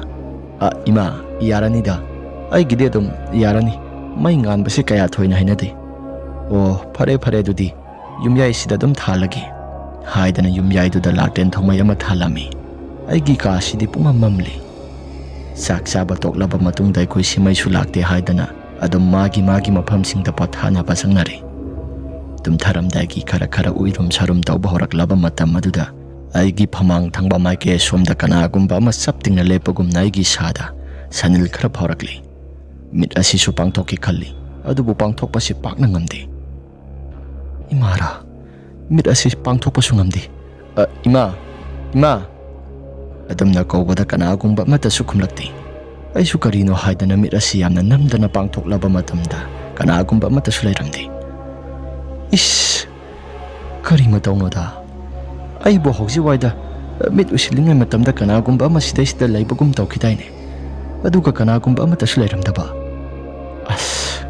"ꯑ, ꯏꯃꯥ, ꯌꯥꯔꯅꯤꯗ, ꯑꯩꯒꯤꯗꯤ ꯑꯗꯨꯝ ꯌꯥꯔꯅꯤ, ꯃꯩ ꯉꯥꯟꯕꯁꯤ ꯀꯌꯥ ꯊꯣꯏꯅ ꯍꯩꯅꯗꯦ꯫" "ꯑꯣ, ꯐꯔꯦ ꯐꯔꯦ, ꯑꯗꯨꯗꯤ ꯌꯨꯝꯌꯥꯏꯁꯤꯗ ꯑꯗꯨꯝ ꯊꯥꯜꯂꯒꯦ" ꯍꯥꯏꯗꯅ ꯌꯨꯝꯌꯥꯏꯗꯨꯗ ꯂꯥꯇꯦꯟ ꯊꯧꯃꯩ ꯑꯃ ꯊꯥꯜꯂꯝꯃꯤ꯫ ꯑꯩꯒꯤ ꯀꯥꯁꯤꯗꯤ ꯄꯨꯝꯃꯝ ꯃꯝꯂꯤ꯫ ꯆꯥꯛ ꯆꯥꯕ ꯇꯣꯛꯂꯕ ꯃꯇꯨꯡꯗ ꯑꯩꯈꯣꯏꯁꯤ ꯃꯩꯁꯨ ꯂꯥꯛꯇꯦ ꯍꯥꯏꯗꯅ ꯑꯗꯨꯝ ꯃꯥꯒꯤ ꯃꯥꯒꯤ ꯃꯐꯝꯁꯤꯡꯗ ꯄꯣꯊꯥꯅꯕ ꯆꯪꯅꯔꯦ꯫ ꯇꯨꯝꯊꯔꯝꯗꯥꯏꯒꯤ ꯈꯔ ꯈꯔ ꯎꯏꯔꯨꯝ ꯁꯥꯔꯨꯝ ꯇꯧꯕ ꯍꯧꯔꯛꯂꯕ ꯃꯇꯝ ꯑꯗꯨꯗ ꯑꯩꯒꯤ ꯐꯃꯥꯡ ꯊꯪꯕ ꯃꯥꯏꯀꯩ ꯑꯁꯣꯝꯗ ꯀꯅꯥꯒꯨꯝꯕ ꯑꯃ ꯆꯞ ꯇꯤꯡꯅ ꯂꯦꯞꯄꯒꯨꯝꯅ ꯑꯩꯒꯤ ꯏꯁꯥꯗ ꯁꯅꯤꯜ ꯈꯔ ꯐꯥꯎꯔꯛꯂꯤ꯫ ꯃꯤꯠ ꯑꯁꯤꯁꯨ ꯄꯥꯡꯊꯣꯛꯀꯦ ꯈꯜꯂꯤ, ꯑꯗꯨꯕꯨ ꯄꯥꯡꯊꯣꯛꯄꯁꯤ ꯄꯥꯛꯅ ꯉꯝꯗꯦ꯫ "ꯏꯃꯥꯔꯥ? ꯃꯤꯠ ꯑꯁꯤ ꯄꯥꯡꯊꯣꯛꯄꯁꯨ ꯉꯝꯗꯦ꯫ ꯑ, ꯏꯃꯥ! ꯏꯃꯥ!" ꯑꯗꯨꯝꯅ ꯀꯧꯕꯗ ꯀꯅꯥꯒꯨꯝꯕ ꯑꯃꯠꯇꯁꯨ ꯈꯨꯝꯂꯛꯇꯦ꯫ ꯑꯩꯁꯨ ꯀꯔꯤꯅꯣ ꯍꯥꯏꯗꯅ ꯃꯤꯠ ꯑꯁꯤ ꯌꯥꯝꯅ ꯅꯝꯗꯅ ꯄꯥꯡꯊꯣꯛꯂꯕ ꯃꯇꯝꯗ ꯀꯅꯥꯒꯨꯝꯕ ꯑꯃꯠꯇꯁꯨ ꯂꯩꯔꯝꯗꯦ꯫ ꯏꯁ! ꯀꯔꯤ ꯃꯇꯧꯅꯣꯗ? ꯑꯩꯕꯨ ꯍꯧꯖꯤꯛ ꯋꯥꯏꯗ ꯃꯤꯠ ꯎꯏꯁꯤꯜꯂꯤꯉꯩ ꯃꯇꯝꯗ ꯀꯅꯥꯒꯨꯝꯕ ꯑꯃ ꯁꯤꯗꯩꯁꯤꯗ ꯂꯩꯕꯒꯨꯝ ꯇꯧꯈꯤꯗꯥꯏꯅꯦ? ꯑꯗꯨꯒ ꯀꯅꯥꯒꯨꯝꯕ ꯑꯃꯠꯇꯁꯨ ꯂꯩꯔꯝꯗꯕ꯫ ꯑꯁ!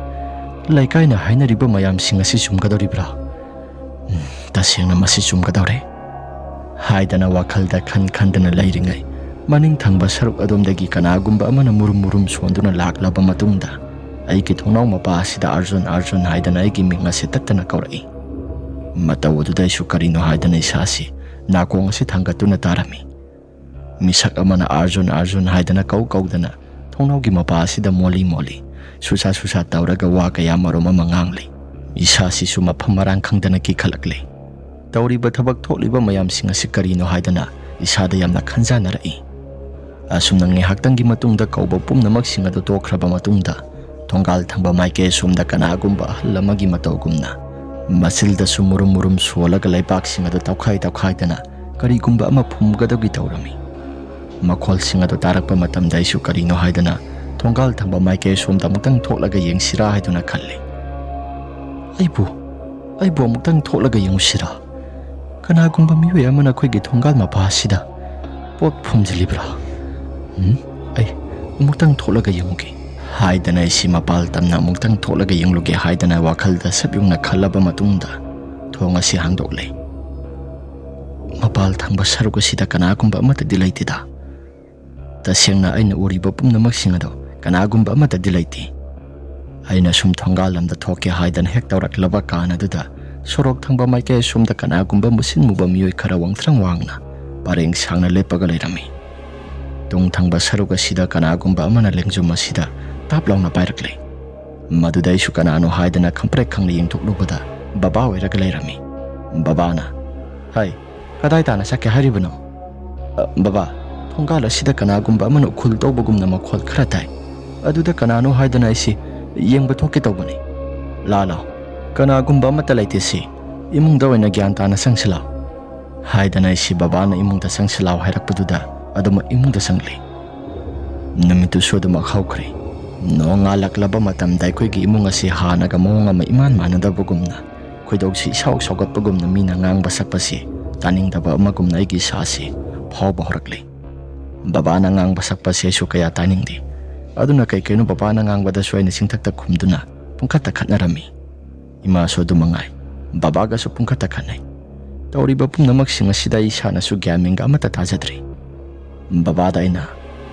ꯂꯩꯀꯥꯏꯅ ꯍꯥꯏꯅꯔꯤꯕ ꯃꯌꯥꯝꯁꯤꯡ ꯑꯁꯤ ꯆꯨꯝꯒꯗꯧꯔꯤꯕ꯭ꯔꯥ? ꯎꯝ, ꯇꯁꯦꯡꯅ ꯃꯁꯤ ꯆꯨꯝꯒꯗꯧꯔꯦ ꯍꯥꯏꯗꯅ ꯋꯥꯈꯜꯗ ꯈꯟ ꯈꯟꯗꯅ ꯂꯩꯔꯤꯉꯩ, ꯃꯅꯤꯡ ꯊꯪꯕ ꯁꯔꯨꯛ ꯑꯗꯣꯝꯗꯒꯤ ꯀꯅꯥꯒꯨꯝꯕ ꯑꯃꯅ ꯃꯨꯔꯨꯝ ꯃꯨꯔꯨꯝ ꯁꯣꯟꯗꯨꯅ ꯂꯥꯛꯂꯕ ꯃꯇꯨꯡꯗ, ꯑꯩꯒꯤ ꯊꯣꯡꯅꯥꯎ ꯃꯄꯥ ꯑꯁꯤꯗ "ꯑꯥꯔꯖꯨꯟ, ꯑꯥꯔꯖꯨꯟ" ꯍꯥꯏꯗꯅ ꯑꯩꯒꯤ ꯃꯤꯡ ꯑꯁꯤ ꯇꯠꯇꯅ ꯀꯧꯔꯛꯏ꯫ ꯃꯇꯧ ꯑꯗꯨꯗ ꯑꯩꯁꯨ ꯀꯔꯤꯅꯣ ꯍꯥꯏꯗꯅ ꯏꯁꯥ ꯑꯁꯤ ꯅꯥꯀꯣꯡ ꯑꯁꯤ ꯊꯥꯡꯒꯠꯇꯨꯅ ꯇꯥꯔꯝꯃꯤ꯫ ꯃꯤꯁꯛ ꯑꯃꯅ "ꯑꯥꯔꯖꯨꯟ, ꯑꯥꯔꯖꯨꯟ" ꯍꯥꯏꯗꯅ ꯀꯧ ꯀꯧꯗꯅ ꯊꯣꯡꯅꯥꯎꯒꯤ ꯃꯄꯥ ꯑꯁꯤꯗ ꯃꯣꯜꯂꯤ ꯃꯣꯜꯂꯤ, ꯁꯨꯁꯥ ꯁꯨꯁꯥ ꯇꯧꯔꯒ ꯋꯥ ꯀꯌꯥ ꯃꯔꯨꯝ ꯑꯃ ꯉꯥꯡꯂꯤ꯫ ꯏꯁꯥꯁꯤꯁꯨ ꯃꯐꯝ ꯃꯔꯥꯡ ꯈꯪꯗꯅ ꯀꯤꯈꯠꯂꯛꯂꯤ꯫ ꯇꯧꯔꯤꯕ ꯊꯕꯛ ꯊꯣꯛꯂꯤꯕ ꯃꯌꯥꯝꯁꯤꯡ ꯑꯁꯤ ꯀꯔꯤꯅꯣ ꯍꯥꯏꯗꯅ ꯏꯁꯥꯗ ꯌꯥꯝꯅ ꯈꯟꯖꯥꯟꯅꯔꯛꯏ꯫ ꯑꯁꯨꯝꯅ ꯉꯥꯏꯍꯥꯛꯇꯪꯒꯤ ꯃꯇꯨꯡꯗ ꯀꯧꯕ ꯄꯨꯝꯅꯃꯛꯁꯤꯡ ꯑꯗꯨ ꯇꯣꯛꯈ꯭ꯔꯕ ꯃꯇꯨꯡꯗ, ꯊꯣꯡꯒꯥꯜ ꯊꯪꯕ ꯃꯥꯏꯀꯩ ꯑꯁꯣꯝꯗ ꯀꯅꯥꯒꯨꯝꯕ ꯑꯍꯜ ꯑꯃꯒꯤ ꯃꯇꯧꯒꯨꯝꯅ ꯃꯆꯤꯜꯗꯁꯨ ꯃꯨꯔꯨꯝ ꯃꯨꯔꯨꯝ ꯁꯣꯜꯂꯒ ꯂꯩꯕꯥꯛꯁꯤꯡ ꯑꯗꯨ ꯇꯧꯈꯥꯏ ꯇꯧꯈꯥꯏꯗꯅ ꯀꯔꯤꯒꯨꯝꯕ ꯑꯃ ꯐꯨꯝꯒꯗꯕꯒꯤ ꯇꯧꯔꯝꯃꯤ꯫ ꯃꯈꯣꯜꯁꯤꯡ ꯑꯗꯨ ꯇꯥꯔꯛꯄ ꯃꯇꯝꯗ ꯑꯩꯁꯨ ꯀꯔꯤꯅꯣ ꯍꯥꯏꯗꯅ ꯊꯣꯡꯒꯥꯜ ꯊꯪꯕ ꯃꯥꯏꯀꯩ ꯑꯁꯣꯝꯗ ꯑꯃꯨꯛꯇꯪ ꯊꯣꯛꯂꯒ ꯌꯦꯡꯁꯤꯔꯥ ꯍꯥꯏꯗꯨꯅ ꯈꯜꯂꯤ꯫ "ꯑꯩꯕꯨ, ꯑꯩꯕꯨ ꯑꯃꯨꯛꯇꯪ ꯊꯣꯛꯂꯒ ꯌꯦꯡꯉꯨꯁꯤꯔꯥ? ꯀꯅꯥꯒꯨꯝꯕ ꯃꯤꯑꯣꯏ ꯑꯃꯅ ꯑꯩꯈꯣꯏꯒꯤ ꯊꯣꯡꯒꯥꯜ ꯃꯄꯥ ꯑꯁꯤꯗ ꯄꯣꯠ ꯐꯨꯝꯖꯤꯜꯂꯤꯕ꯭ꯔꯥ? ꯎꯝ, ꯑꯩ ꯑꯃꯨꯛꯇꯪ ꯊꯣꯛꯂꯒ ꯌꯦꯡꯉꯨꯒꯦ" ꯍꯥꯏꯗꯅ ꯑꯩꯁꯤ ꯃꯄꯥꯜ ꯇꯝꯅ ꯑꯃꯨꯛꯇꯪ ꯊꯣꯛꯂꯒ ꯌꯦꯡꯂꯨꯒꯦ ꯍꯥꯏꯗꯅ ꯋꯥꯈꯜꯗ ꯁꯞ ꯌꯨꯡꯅ ꯈꯜꯂꯕ ꯃꯇꯨꯡꯗ ꯊꯣꯡ ꯑꯁꯤ ꯍꯥꯡꯗꯣꯛꯂꯦ꯫ ꯃꯄꯥꯜ ꯊꯪꯕ ꯁꯔꯨꯛ ꯑꯁꯤꯗ ꯀꯅꯥꯒꯨꯝꯕ ꯑꯃꯠꯇꯗꯤ ꯂꯩꯇꯦꯗ꯫ ꯇꯁꯦꯡꯅ ꯑꯩꯅ ꯎꯔꯤꯕ ꯄꯨꯝꯅꯃꯛꯁꯤꯡ ꯑꯗꯨ ꯀꯅꯥꯒꯨꯝꯕ ꯑꯃꯠꯇꯗꯤ ꯂꯩꯇꯦ꯫ ꯑꯩꯅ ꯁꯨꯝ ꯊꯣꯡꯒꯥꯜ ꯂꯝꯗ ꯊꯣꯛꯀꯦ ꯍꯥꯏꯗꯅ ꯍꯦꯛ ꯇꯧꯔꯛꯂꯕ ꯀꯥꯟ ꯑꯗꯨꯗ ꯁꯣꯔꯣꯛ ꯊꯪꯕ ꯃꯥꯏꯀꯩ ꯑꯁꯣꯝꯗ ꯀꯅꯥꯒꯨꯝꯕ ꯃꯨꯁꯤꯟ ꯃꯨꯕ ꯃꯤꯑꯣꯏ ꯈꯔ ꯋꯥꯡꯊ꯭ꯔꯪ ꯋꯥꯡꯅ ꯄꯔꯦꯡ ꯁꯥꯡꯅ ꯂꯦꯞꯄꯒ ꯂꯩꯔꯝꯃꯤ꯫ ꯇꯨꯡ ꯊꯪꯕ ꯁꯔꯨꯛ ꯑꯁꯤꯗ ꯀꯅꯥꯒꯨꯝꯕ ꯑꯃꯅ ꯂꯦꯡꯖꯨꯝ ꯑꯁꯤꯗ ꯇꯥꯞ ꯂꯥꯎꯅ ꯄꯥꯏꯔꯛꯂꯦ꯫ ꯃꯗꯨꯗ ꯑꯩꯁꯨ ꯀꯅꯥꯅꯣ ꯍꯥꯏꯗꯅ ꯈꯪꯄ꯭ꯔꯦꯛ ꯈꯪꯅ ꯌꯦꯡꯊꯣꯛꯂꯨꯕꯗ ꯕꯕꯥ ꯑꯣꯏꯔꯒ ꯂꯩꯔꯝꯃꯤ꯫ ꯕꯕꯥꯅ, "ꯍꯩ, ꯀꯗꯥꯏ ꯇꯥꯅ ꯆꯠꯀꯦ ꯍꯥꯏꯔꯤꯕꯅꯣ?" "ꯑ, ꯕꯕꯥ, ꯊꯣꯡꯒꯥꯜ ꯑꯁꯤꯗ ꯀꯅꯥꯒꯨꯝꯕ ꯑꯃꯅ ꯎꯈꯨꯜ ꯇꯧꯕꯒꯨꯝꯅ ꯃꯈꯣꯜ ꯈꯔ ꯇꯥꯏ꯫ ꯑꯗꯨꯗ ꯀꯅꯥꯅꯣ ꯍꯥꯏꯗꯅ ꯑꯩꯁꯤ ꯌꯦꯡꯕ ꯊꯣꯛꯀꯦ ꯇꯧꯕꯅꯤ꯫ ꯂꯥ ꯂꯥꯎ, ꯀꯅꯥꯒꯨꯝꯕ ꯑꯃꯠꯇ ꯂꯩꯇꯦ ꯁꯤ꯫ ꯏꯃꯨꯡꯗ ꯑꯣꯏꯅ ꯒ꯭ꯌꯥꯟ ꯇꯥꯅ ꯆꯪꯁꯤ ꯂꯥꯎ" ꯍꯥꯏꯗꯅ ꯑꯩꯁꯤ ꯕꯕꯥꯅ ꯏꯃꯨꯡꯗ ꯆꯪꯁꯤ ꯂꯥꯎ ꯍꯥꯏꯔꯛꯄꯗꯨꯗ ꯑꯗꯨꯃꯛ ꯏꯃꯨꯡꯗ ꯆꯪꯂꯤ꯫ ꯅꯨꯃꯤꯠꯇꯨꯁꯨ ꯑꯗꯨꯃꯛ ꯍꯧꯈ꯭ꯔꯦ꯫ ꯅꯣꯡꯉꯥꯜꯂꯛꯂꯕ ꯃꯇꯝꯗ ꯑꯩꯈꯣꯏꯒꯤ ꯏꯃꯨꯡ ꯑꯁꯤ ꯍꯥꯟꯅꯒ ꯃꯑꯣꯡ ꯑꯃ ꯏꯃꯥꯟ ꯃꯥꯟꯅꯗꯕꯒꯨꯝꯅ, ꯈꯣꯏꯗꯧꯁꯤ ꯏꯁꯥꯎ ꯁꯥꯎꯒꯠꯄꯒꯨꯝꯅ ꯃꯤꯅ ꯉꯥꯡꯕ ꯁꯛꯄꯁꯤ ꯇꯥꯅꯤꯡꯗꯕ ꯑꯃꯒꯨꯝꯅ ꯑꯩꯒꯤ ꯏꯁꯥꯁꯤ ꯐꯥꯎꯕ ꯍꯧꯔꯛꯂꯤ꯫ ꯕꯕꯥꯅ ꯉꯥꯡꯕ ꯁꯛꯄꯁꯤ ꯑꯩꯁꯨ ꯀꯌꯥ ꯇꯥꯅꯤꯡꯗꯦ꯫ ꯑꯗꯨꯅ ꯀꯩ ꯀꯩꯅꯣ ꯕꯕꯥꯅ ꯉꯥꯡꯕꯗꯁꯨ ꯑꯩꯅ ꯆꯤꯡꯊꯛꯇ ꯈꯨꯝꯗꯨꯅ ꯄꯨꯡꯈꯠꯇ ꯈꯠꯅꯔꯝꯃꯤ꯫ ꯏꯃꯥꯁꯨ ꯑꯗꯨ ꯃꯉꯥꯏ, ꯕꯕꯥꯒꯁꯨ ꯄꯨꯡꯈꯠꯇ ꯈꯠꯅꯩ꯫ ꯇꯧꯔꯤꯕ ꯄꯨꯝꯅꯃꯛꯁꯤꯡ ꯑꯁꯤꯗ ꯑꯩ ꯏꯁꯥꯅꯁꯨ ꯒ꯭ꯌꯥꯟ ꯃꯦꯟꯒ ꯑꯃꯠꯇ ꯇꯥꯖꯗ꯭ꯔꯤ꯫ ꯕꯕꯥꯗ ꯑꯩꯅ,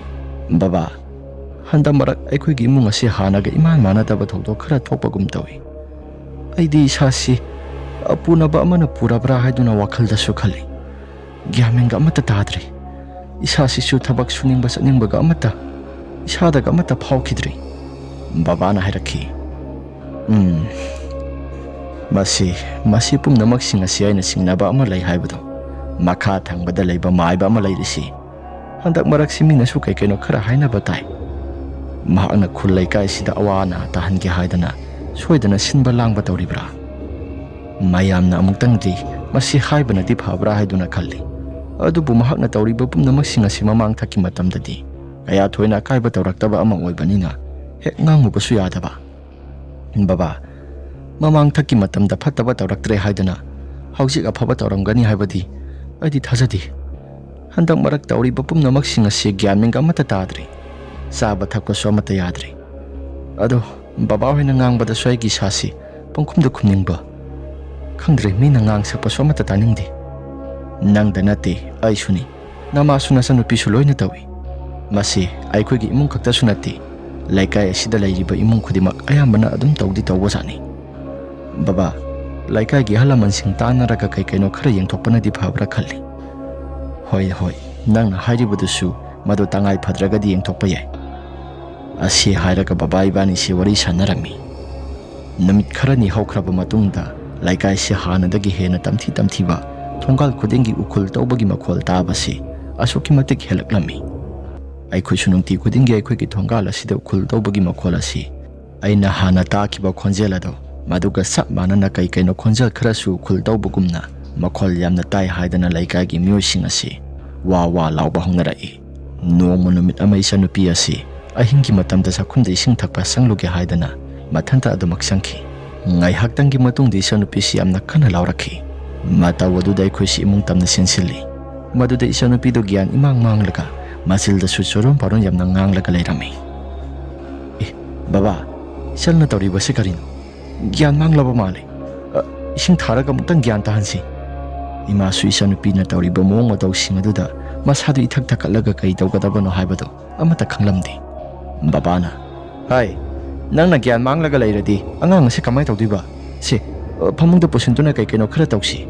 "ꯕꯕꯥ, ꯍꯟꯗꯛ ꯃꯔꯛ ꯑꯩꯈꯣꯏꯒꯤ ꯏꯃꯨꯡ ꯑꯁꯤ ꯍꯥꯟꯅꯒ ꯏꯃꯥꯟ ꯃꯥꯟꯅꯗꯕ ꯊꯧꯗꯣꯛ ꯈꯔ ꯊꯣꯛꯄꯒꯨꯝ ꯇꯧꯏ꯫ ꯑꯩꯗꯤ ꯏꯁꯥꯁꯤ ꯑꯄꯨꯅꯕ ꯑꯃꯅ ꯄꯨꯔꯕ꯭ꯔꯥ ꯍꯥꯏꯗꯨꯅ ꯋꯥꯈꯜꯗꯁꯨ ꯈꯜꯂꯤ꯫ ꯒ꯭ꯌꯥꯟ ꯃꯦꯟꯒ ꯑꯃꯠꯇ ꯇꯥꯗ꯭ꯔꯦ꯫ ꯏꯁꯥꯁꯤꯁꯨ ꯊꯕꯛ ꯁꯨꯅꯤꯡꯕ ꯆꯠꯅꯤꯡꯕꯒ ꯑꯃꯠꯇ, ꯏꯁꯥꯗꯒ ꯑꯃꯠꯇ ꯐꯥꯎꯈꯤꯗ꯭ꯔꯦ꯫ ꯕꯕꯥꯅ ꯍꯥꯏꯔꯛꯈꯤ, "ꯎꯝ, ꯃꯁꯤ, ꯃꯁꯤ ꯄꯨꯝꯅꯃꯛꯁꯤꯡ ꯑꯁꯤ ꯑꯩꯅ ꯆꯤꯡꯅꯕ ꯑꯃ ꯂꯩ ꯍꯥꯏꯕꯗꯣ꯫ ꯃꯈꯥ ꯊꯪꯕꯗ ꯂꯩꯕ ꯃꯥꯏꯕ ꯑꯃ ꯂꯩꯔꯤꯁꯤ, ꯍꯟꯗꯛ ꯃꯔꯛꯁꯤ ꯃꯤꯅꯁꯨ ꯀꯩ ꯀꯩꯅꯣ ꯈꯔ ꯍꯥꯏꯅꯕ ꯇꯥꯏ꯫ ꯃꯍꯥꯛꯅ ꯈꯨꯜ ꯂꯩꯀꯥꯏꯁꯤꯗ ꯑꯋꯥ ꯑꯅꯥ ꯇꯥꯍꯟꯒꯦ ꯍꯥꯏꯗꯅ ꯁꯣꯏꯗꯅ ꯁꯤꯟꯕ ꯂꯥꯡꯕ ꯇꯧꯔꯤꯕ꯭ꯔꯥ? ꯃꯌꯥꯝꯅ ꯑꯃꯨꯛꯇꯪꯗꯤ ꯃꯁꯤ ꯍꯥꯏꯕꯅꯗꯤ ꯐꯕ꯭ꯔꯥ ꯍꯥꯏꯗꯨꯅ ꯈꯜꯂꯤ꯫ ꯑꯗꯨꯕꯨ ꯃꯍꯥꯛꯅ ꯇꯧꯔꯤꯕ ꯄꯨꯝꯅꯃꯛꯁꯤꯡ ꯑꯁꯤ ꯃꯃꯥꯡꯊꯛꯀꯤ ꯃꯇꯝꯗꯗꯤ ꯀꯌꯥ ꯊꯣꯏꯅ ꯑꯀꯥꯏꯕ ꯇꯧꯔꯛꯇꯕ ꯑꯃ ꯑꯣꯏꯕꯅꯤꯅ ꯍꯦꯛ ꯉꯥꯡꯉꯨꯕꯁꯨ ꯌꯥꯗꯕ꯫ ꯕꯕꯥ, ꯃꯃꯥꯡꯊꯛꯀꯤ ꯃꯇꯝꯗ ꯐꯠꯇꯕ ꯇꯧꯔꯛꯇ꯭ꯔꯦ ꯍꯥꯏꯗꯨꯅ ꯍꯧꯖꯤꯛ ꯑꯐꯕ ꯇꯧꯔꯝꯒꯅꯤ ꯍꯥꯏꯕꯗꯤ ꯑꯩꯗꯤ ꯊꯥꯖꯗꯦ꯫ ꯍꯟꯗꯛ ꯃꯔꯛ ꯇꯧꯔꯤꯕ ꯄꯨꯝꯅꯃꯛꯁꯤꯡ ꯑꯁꯤ ꯒ꯭ꯌꯥꯟ ꯃꯦꯟꯒ ꯑꯃꯠꯇ ꯇꯥꯗ꯭ꯔꯦ꯫ ꯆꯥꯕ ꯊꯛꯄꯁꯨ ꯑꯃꯠꯇ ꯌꯥꯗ꯭ꯔꯦ꯫ ꯑꯗꯣ ꯕꯕꯥ ꯍꯣꯏꯅ ꯉꯥꯡꯕꯗꯁꯨ ꯑꯩꯒꯤ ꯏꯁꯥꯁꯤ ꯄꯪꯈꯨꯝꯗ ꯈꯨꯝꯅꯤꯡꯕ꯫ ꯈꯪꯗ꯭ꯔꯦ, ꯃꯤꯅ ꯉꯥꯡ ꯁꯛꯄꯁꯨ ꯑꯃꯠꯇ ꯇꯥꯅꯤꯡꯗꯦ꯫ ꯅꯪꯗ ꯅꯠꯇꯦ, ꯑꯩꯁꯨꯅꯤ꯫ ꯅꯃꯥꯁꯨ ꯅꯆꯟꯅꯨꯄꯤꯁꯨ ꯂꯣꯏꯅ ꯇꯧꯏ꯫ ꯃꯁꯤ ꯑꯩꯈꯣꯏꯒꯤ ꯏꯃꯨꯡ ꯈꯛꯇꯁꯨ ꯅꯠꯇꯦ, ꯂꯩꯀꯥꯏ ꯑꯁꯤꯗ ꯂꯩꯔꯤꯕ ꯏꯃꯨꯡ ꯈꯨꯗꯤꯡꯃꯛ ꯑꯌꯥꯝꯕꯅ ꯑꯗꯨꯝ ꯇꯧꯗꯤ ꯇꯧꯕꯖꯥꯠꯅꯤ꯫ ꯕꯕꯥ, ꯂꯩꯀꯥꯏꯒꯤ ꯑꯍꯜ ꯂꯃꯟꯁꯤꯡ ꯇꯥꯟꯅꯔꯒ ꯀꯩ ꯀꯩꯅꯣ ꯈꯔ ꯌꯦꯡꯊꯣꯛꯄꯅꯗꯤ ꯐꯕ꯭ꯔꯥ ꯈꯜꯂꯤ꯫ ꯍꯣꯏ, ꯍꯣꯏ, ꯅꯪꯅ ꯍꯥꯏꯔꯤꯕꯗꯨꯁꯨ ꯃꯗꯨ ꯇꯉꯥꯏ ꯐꯗ꯭ꯔꯒꯗꯤ ꯌꯦꯡꯊꯣꯛꯄ ꯌꯥꯏ꯫ ꯑꯁꯤ ꯍꯥꯏꯔꯒ ꯕꯕꯥ ꯏꯕꯥꯅꯤꯁꯤ ꯋꯥꯔꯤ ꯁꯥꯟꯅꯔꯝꯃꯤ꯫ ꯅꯨꯃꯤꯠ ꯈꯔꯅꯤ ꯍꯧꯈ꯭ꯔꯕ ꯃꯇꯨꯡꯗ ꯂꯩꯀꯥꯏꯁꯤ ꯍꯥꯟꯅꯗꯒꯤ ꯍꯦꯟꯅ ꯇꯝꯊꯤ ꯇꯝꯊꯤꯕ, ꯊꯣꯡꯒꯥꯜ ꯈꯨꯗꯤꯡꯒꯤ ꯎꯈꯨꯜ ꯇꯧꯕꯒꯤ ꯃꯈꯣꯜ ꯇꯥꯕꯁꯤ ꯑꯁꯨꯛꯀꯤ ꯃꯇꯤꯛ ꯍꯦꯜꯂꯛꯂꯝꯃꯤ꯫ ꯑꯩꯈꯣꯏꯁꯨ ꯅꯨꯡꯇꯤ ꯈꯨꯗꯤꯡꯒꯤ ꯑꯩꯈꯣꯏꯒꯤ ꯊꯣꯡꯒꯥꯜ ꯑꯁꯤꯗ ꯎꯈꯨꯜ ꯇꯧꯕꯒꯤ ꯃꯈꯣꯜ ꯑꯁꯤ ꯑꯩꯅ ꯍꯥꯟꯅ ꯇꯥꯈꯤꯕ ꯈꯣꯟꯖꯦꯜ ꯑꯗꯣ ꯃꯗꯨꯒ ꯆꯞ ꯃꯥꯟꯅꯅ ꯀꯩ ꯀꯩꯅꯣ ꯈꯣꯟꯖꯦꯜ ꯈꯔꯁꯨ ꯎꯈꯨꯜ ꯇꯧꯕꯒꯨꯝꯅ ꯃꯈꯣꯜ ꯌꯥꯝꯅ ꯇꯥꯏ ꯍꯥꯏꯗꯅ ꯂꯩꯀꯥꯏꯒꯤ ꯃꯤꯑꯣꯏꯁꯤꯡ ꯑꯁꯤ ꯋꯥ ꯋꯥ ꯂꯥꯎꯕ ꯍꯧꯅꯔꯛꯏ꯫ ꯅꯣꯡꯃ ꯅꯨꯃꯤꯠ ꯑꯃ ꯏꯆꯟꯅꯨꯄꯤ ꯑꯁꯤ ꯑꯍꯤꯡꯒꯤ ꯃꯇꯝꯗ ꯆꯥꯛꯈꯨꯝꯗ ꯏꯁꯤꯡ ꯊꯛꯄ ꯆꯪꯂꯨꯒꯦ ꯍꯥꯏꯗꯅ ꯃꯊꯟꯇ ꯑꯗꯨꯃꯛ ꯆꯪꯈꯤ꯫ ꯉꯥꯏꯍꯥꯛꯇꯪꯒꯤ ꯃꯇꯨꯡꯗ ꯏꯆꯟꯅꯨꯄꯤꯁꯤ ꯌꯥꯝꯅ ꯀꯟꯅ ꯂꯥꯎꯔꯛꯈꯤ꯫ ꯃꯇꯧ ꯑꯗꯨꯗ ꯑꯩꯈꯣꯏꯁꯤ ꯏꯃꯨꯡ ꯇꯝꯅ ꯆꯦꯟꯁꯤꯜꯂꯤ꯫ ꯃꯗꯨꯗ ꯏꯆꯟꯅꯨꯄꯤꯗꯨ ꯒ꯭ꯌꯥꯟ ꯏꯃꯥꯡ ꯃꯥꯡꯂꯒ ꯃꯆꯤꯜꯗꯁꯨ ꯆꯨꯔꯣꯟ ꯄꯥꯔꯣꯟ ꯌꯥꯝꯅ ꯉꯥꯡꯂꯒ ꯂꯩꯔꯝꯃꯤ꯫ "ꯑꯦ, ꯕꯕꯥ, ꯏꯆꯟꯅ ꯇꯧꯔꯤꯕꯁꯤ ꯀꯔꯤꯅꯣ? ꯒ꯭ꯌꯥꯟ ꯃꯥꯡꯂꯕ ꯃꯥꯜꯂꯦ꯫ ꯑ, ꯏꯁꯤꯡ ꯊꯥꯔꯒ ꯑꯃꯨꯛꯇꯪ ꯒ꯭ꯌꯥꯟ ꯇꯥꯍꯟꯁꯤ꯫" ꯏꯃꯥꯁꯨ ꯏꯆꯟꯅꯨꯄꯤꯅ ꯇꯧꯔꯤꯕ ꯃꯑꯣꯡ ꯃꯇꯧꯁꯤꯡ ꯑꯗꯨꯗ ꯃꯁꯥꯗꯨ ꯏꯊꯛ ꯊꯛꯀꯠꯂꯒ ꯀꯔꯤ ꯇꯧꯒꯗꯕꯅꯣ ꯍꯥꯏꯕꯗꯨ ꯑꯃꯠꯇ ꯈꯪꯂꯝꯗꯦ꯫ ꯕꯕꯥꯅ, "ꯍꯥꯏ, ꯅꯪꯅ ꯒ꯭ꯌꯥꯟ ꯃꯥꯡꯂꯒ ꯂꯩꯔꯗꯤ ꯑꯉꯥꯡ ꯑꯁꯤ ꯀꯃꯥꯏꯅ ꯇꯧꯗꯣꯏꯕ? ꯁꯤ, ꯑ, ꯐꯃꯨꯡꯗ ꯄꯨꯁꯤꯟꯗꯨꯅ ꯀꯩ ꯀꯩꯅꯣ ꯈꯔ ꯇꯧꯁꯤ꯫"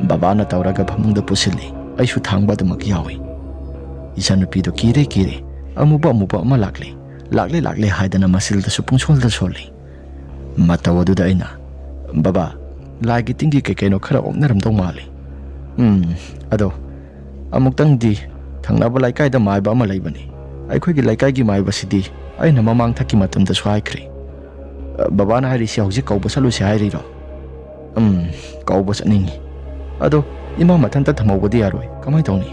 ꯕꯕꯥꯅ ꯇꯧꯔꯒ ꯐꯃꯨꯡꯗ ꯄꯨꯁꯤꯜꯂꯤ꯫ ꯑꯩꯁꯨ ꯊꯥꯡꯕ ꯑꯗꯨꯃꯛ ꯌꯥꯎꯏ꯫ ꯏꯆꯥꯅꯨꯄꯤꯗꯨ ꯀꯤꯔꯦ ꯀꯤꯔꯦ, ꯑꯃꯨꯕ ꯑꯃꯨꯕ ꯑꯃ ꯂꯥꯛꯂꯦ, ꯂꯥꯛꯂꯦ ꯂꯥꯛꯂꯦ ꯍꯥꯏꯗꯅ ꯃꯆꯤꯜꯗꯁꯨ ꯄꯨꯡꯁꯣꯜꯗ ꯁꯣꯜꯂꯤ꯫ ꯃꯇꯧ ꯑꯗꯨꯗ ꯑꯩꯅ, "ꯕꯕꯥ, ꯂꯥꯏꯒꯤ ꯇꯤꯟꯒꯤ ꯀꯩ ꯀꯩꯅꯣ ꯈꯔ ꯑꯣꯛꯅꯔꯝꯗꯧ ꯃꯥꯜꯂꯤ꯫ ꯎꯝ, ꯑꯗꯣ ꯑꯃꯨꯛꯇꯪꯗꯤ ꯊꯪꯅꯕ ꯂꯩꯀꯥꯏꯗ ꯃꯥꯏꯕ ꯑꯃ ꯂꯩꯕꯅꯤ꯫ ꯑꯩꯈꯣꯏꯒꯤ ꯂꯩꯀꯥꯏꯒꯤ ꯃꯥꯏꯕꯁꯤꯗꯤ ꯑꯩꯅ ꯃꯃꯥꯡ ꯊꯛꯀꯤ ꯃꯇꯝꯗꯁꯨ ꯍꯥꯏꯈ꯭ꯔꯦ꯫ ꯑ, ꯕꯕꯥꯅ ꯍꯥꯏꯔꯤꯁꯤ ꯍꯧꯖꯤꯛ ꯀꯧꯕ ꯆꯠꯂꯨꯁꯤ ꯍꯥꯏꯔꯤꯔꯣ?" "ꯎꯝ, ꯀꯧꯕ ꯆꯠꯅꯤꯡꯉꯤ꯫ ꯑꯗꯣ ꯏꯃꯥ ꯃꯊꯟꯇ ꯊꯝꯍꯧꯕꯗꯤ ꯌꯥꯔꯣꯏ꯫ ꯀꯃꯥꯏ ꯇꯧꯅꯤ?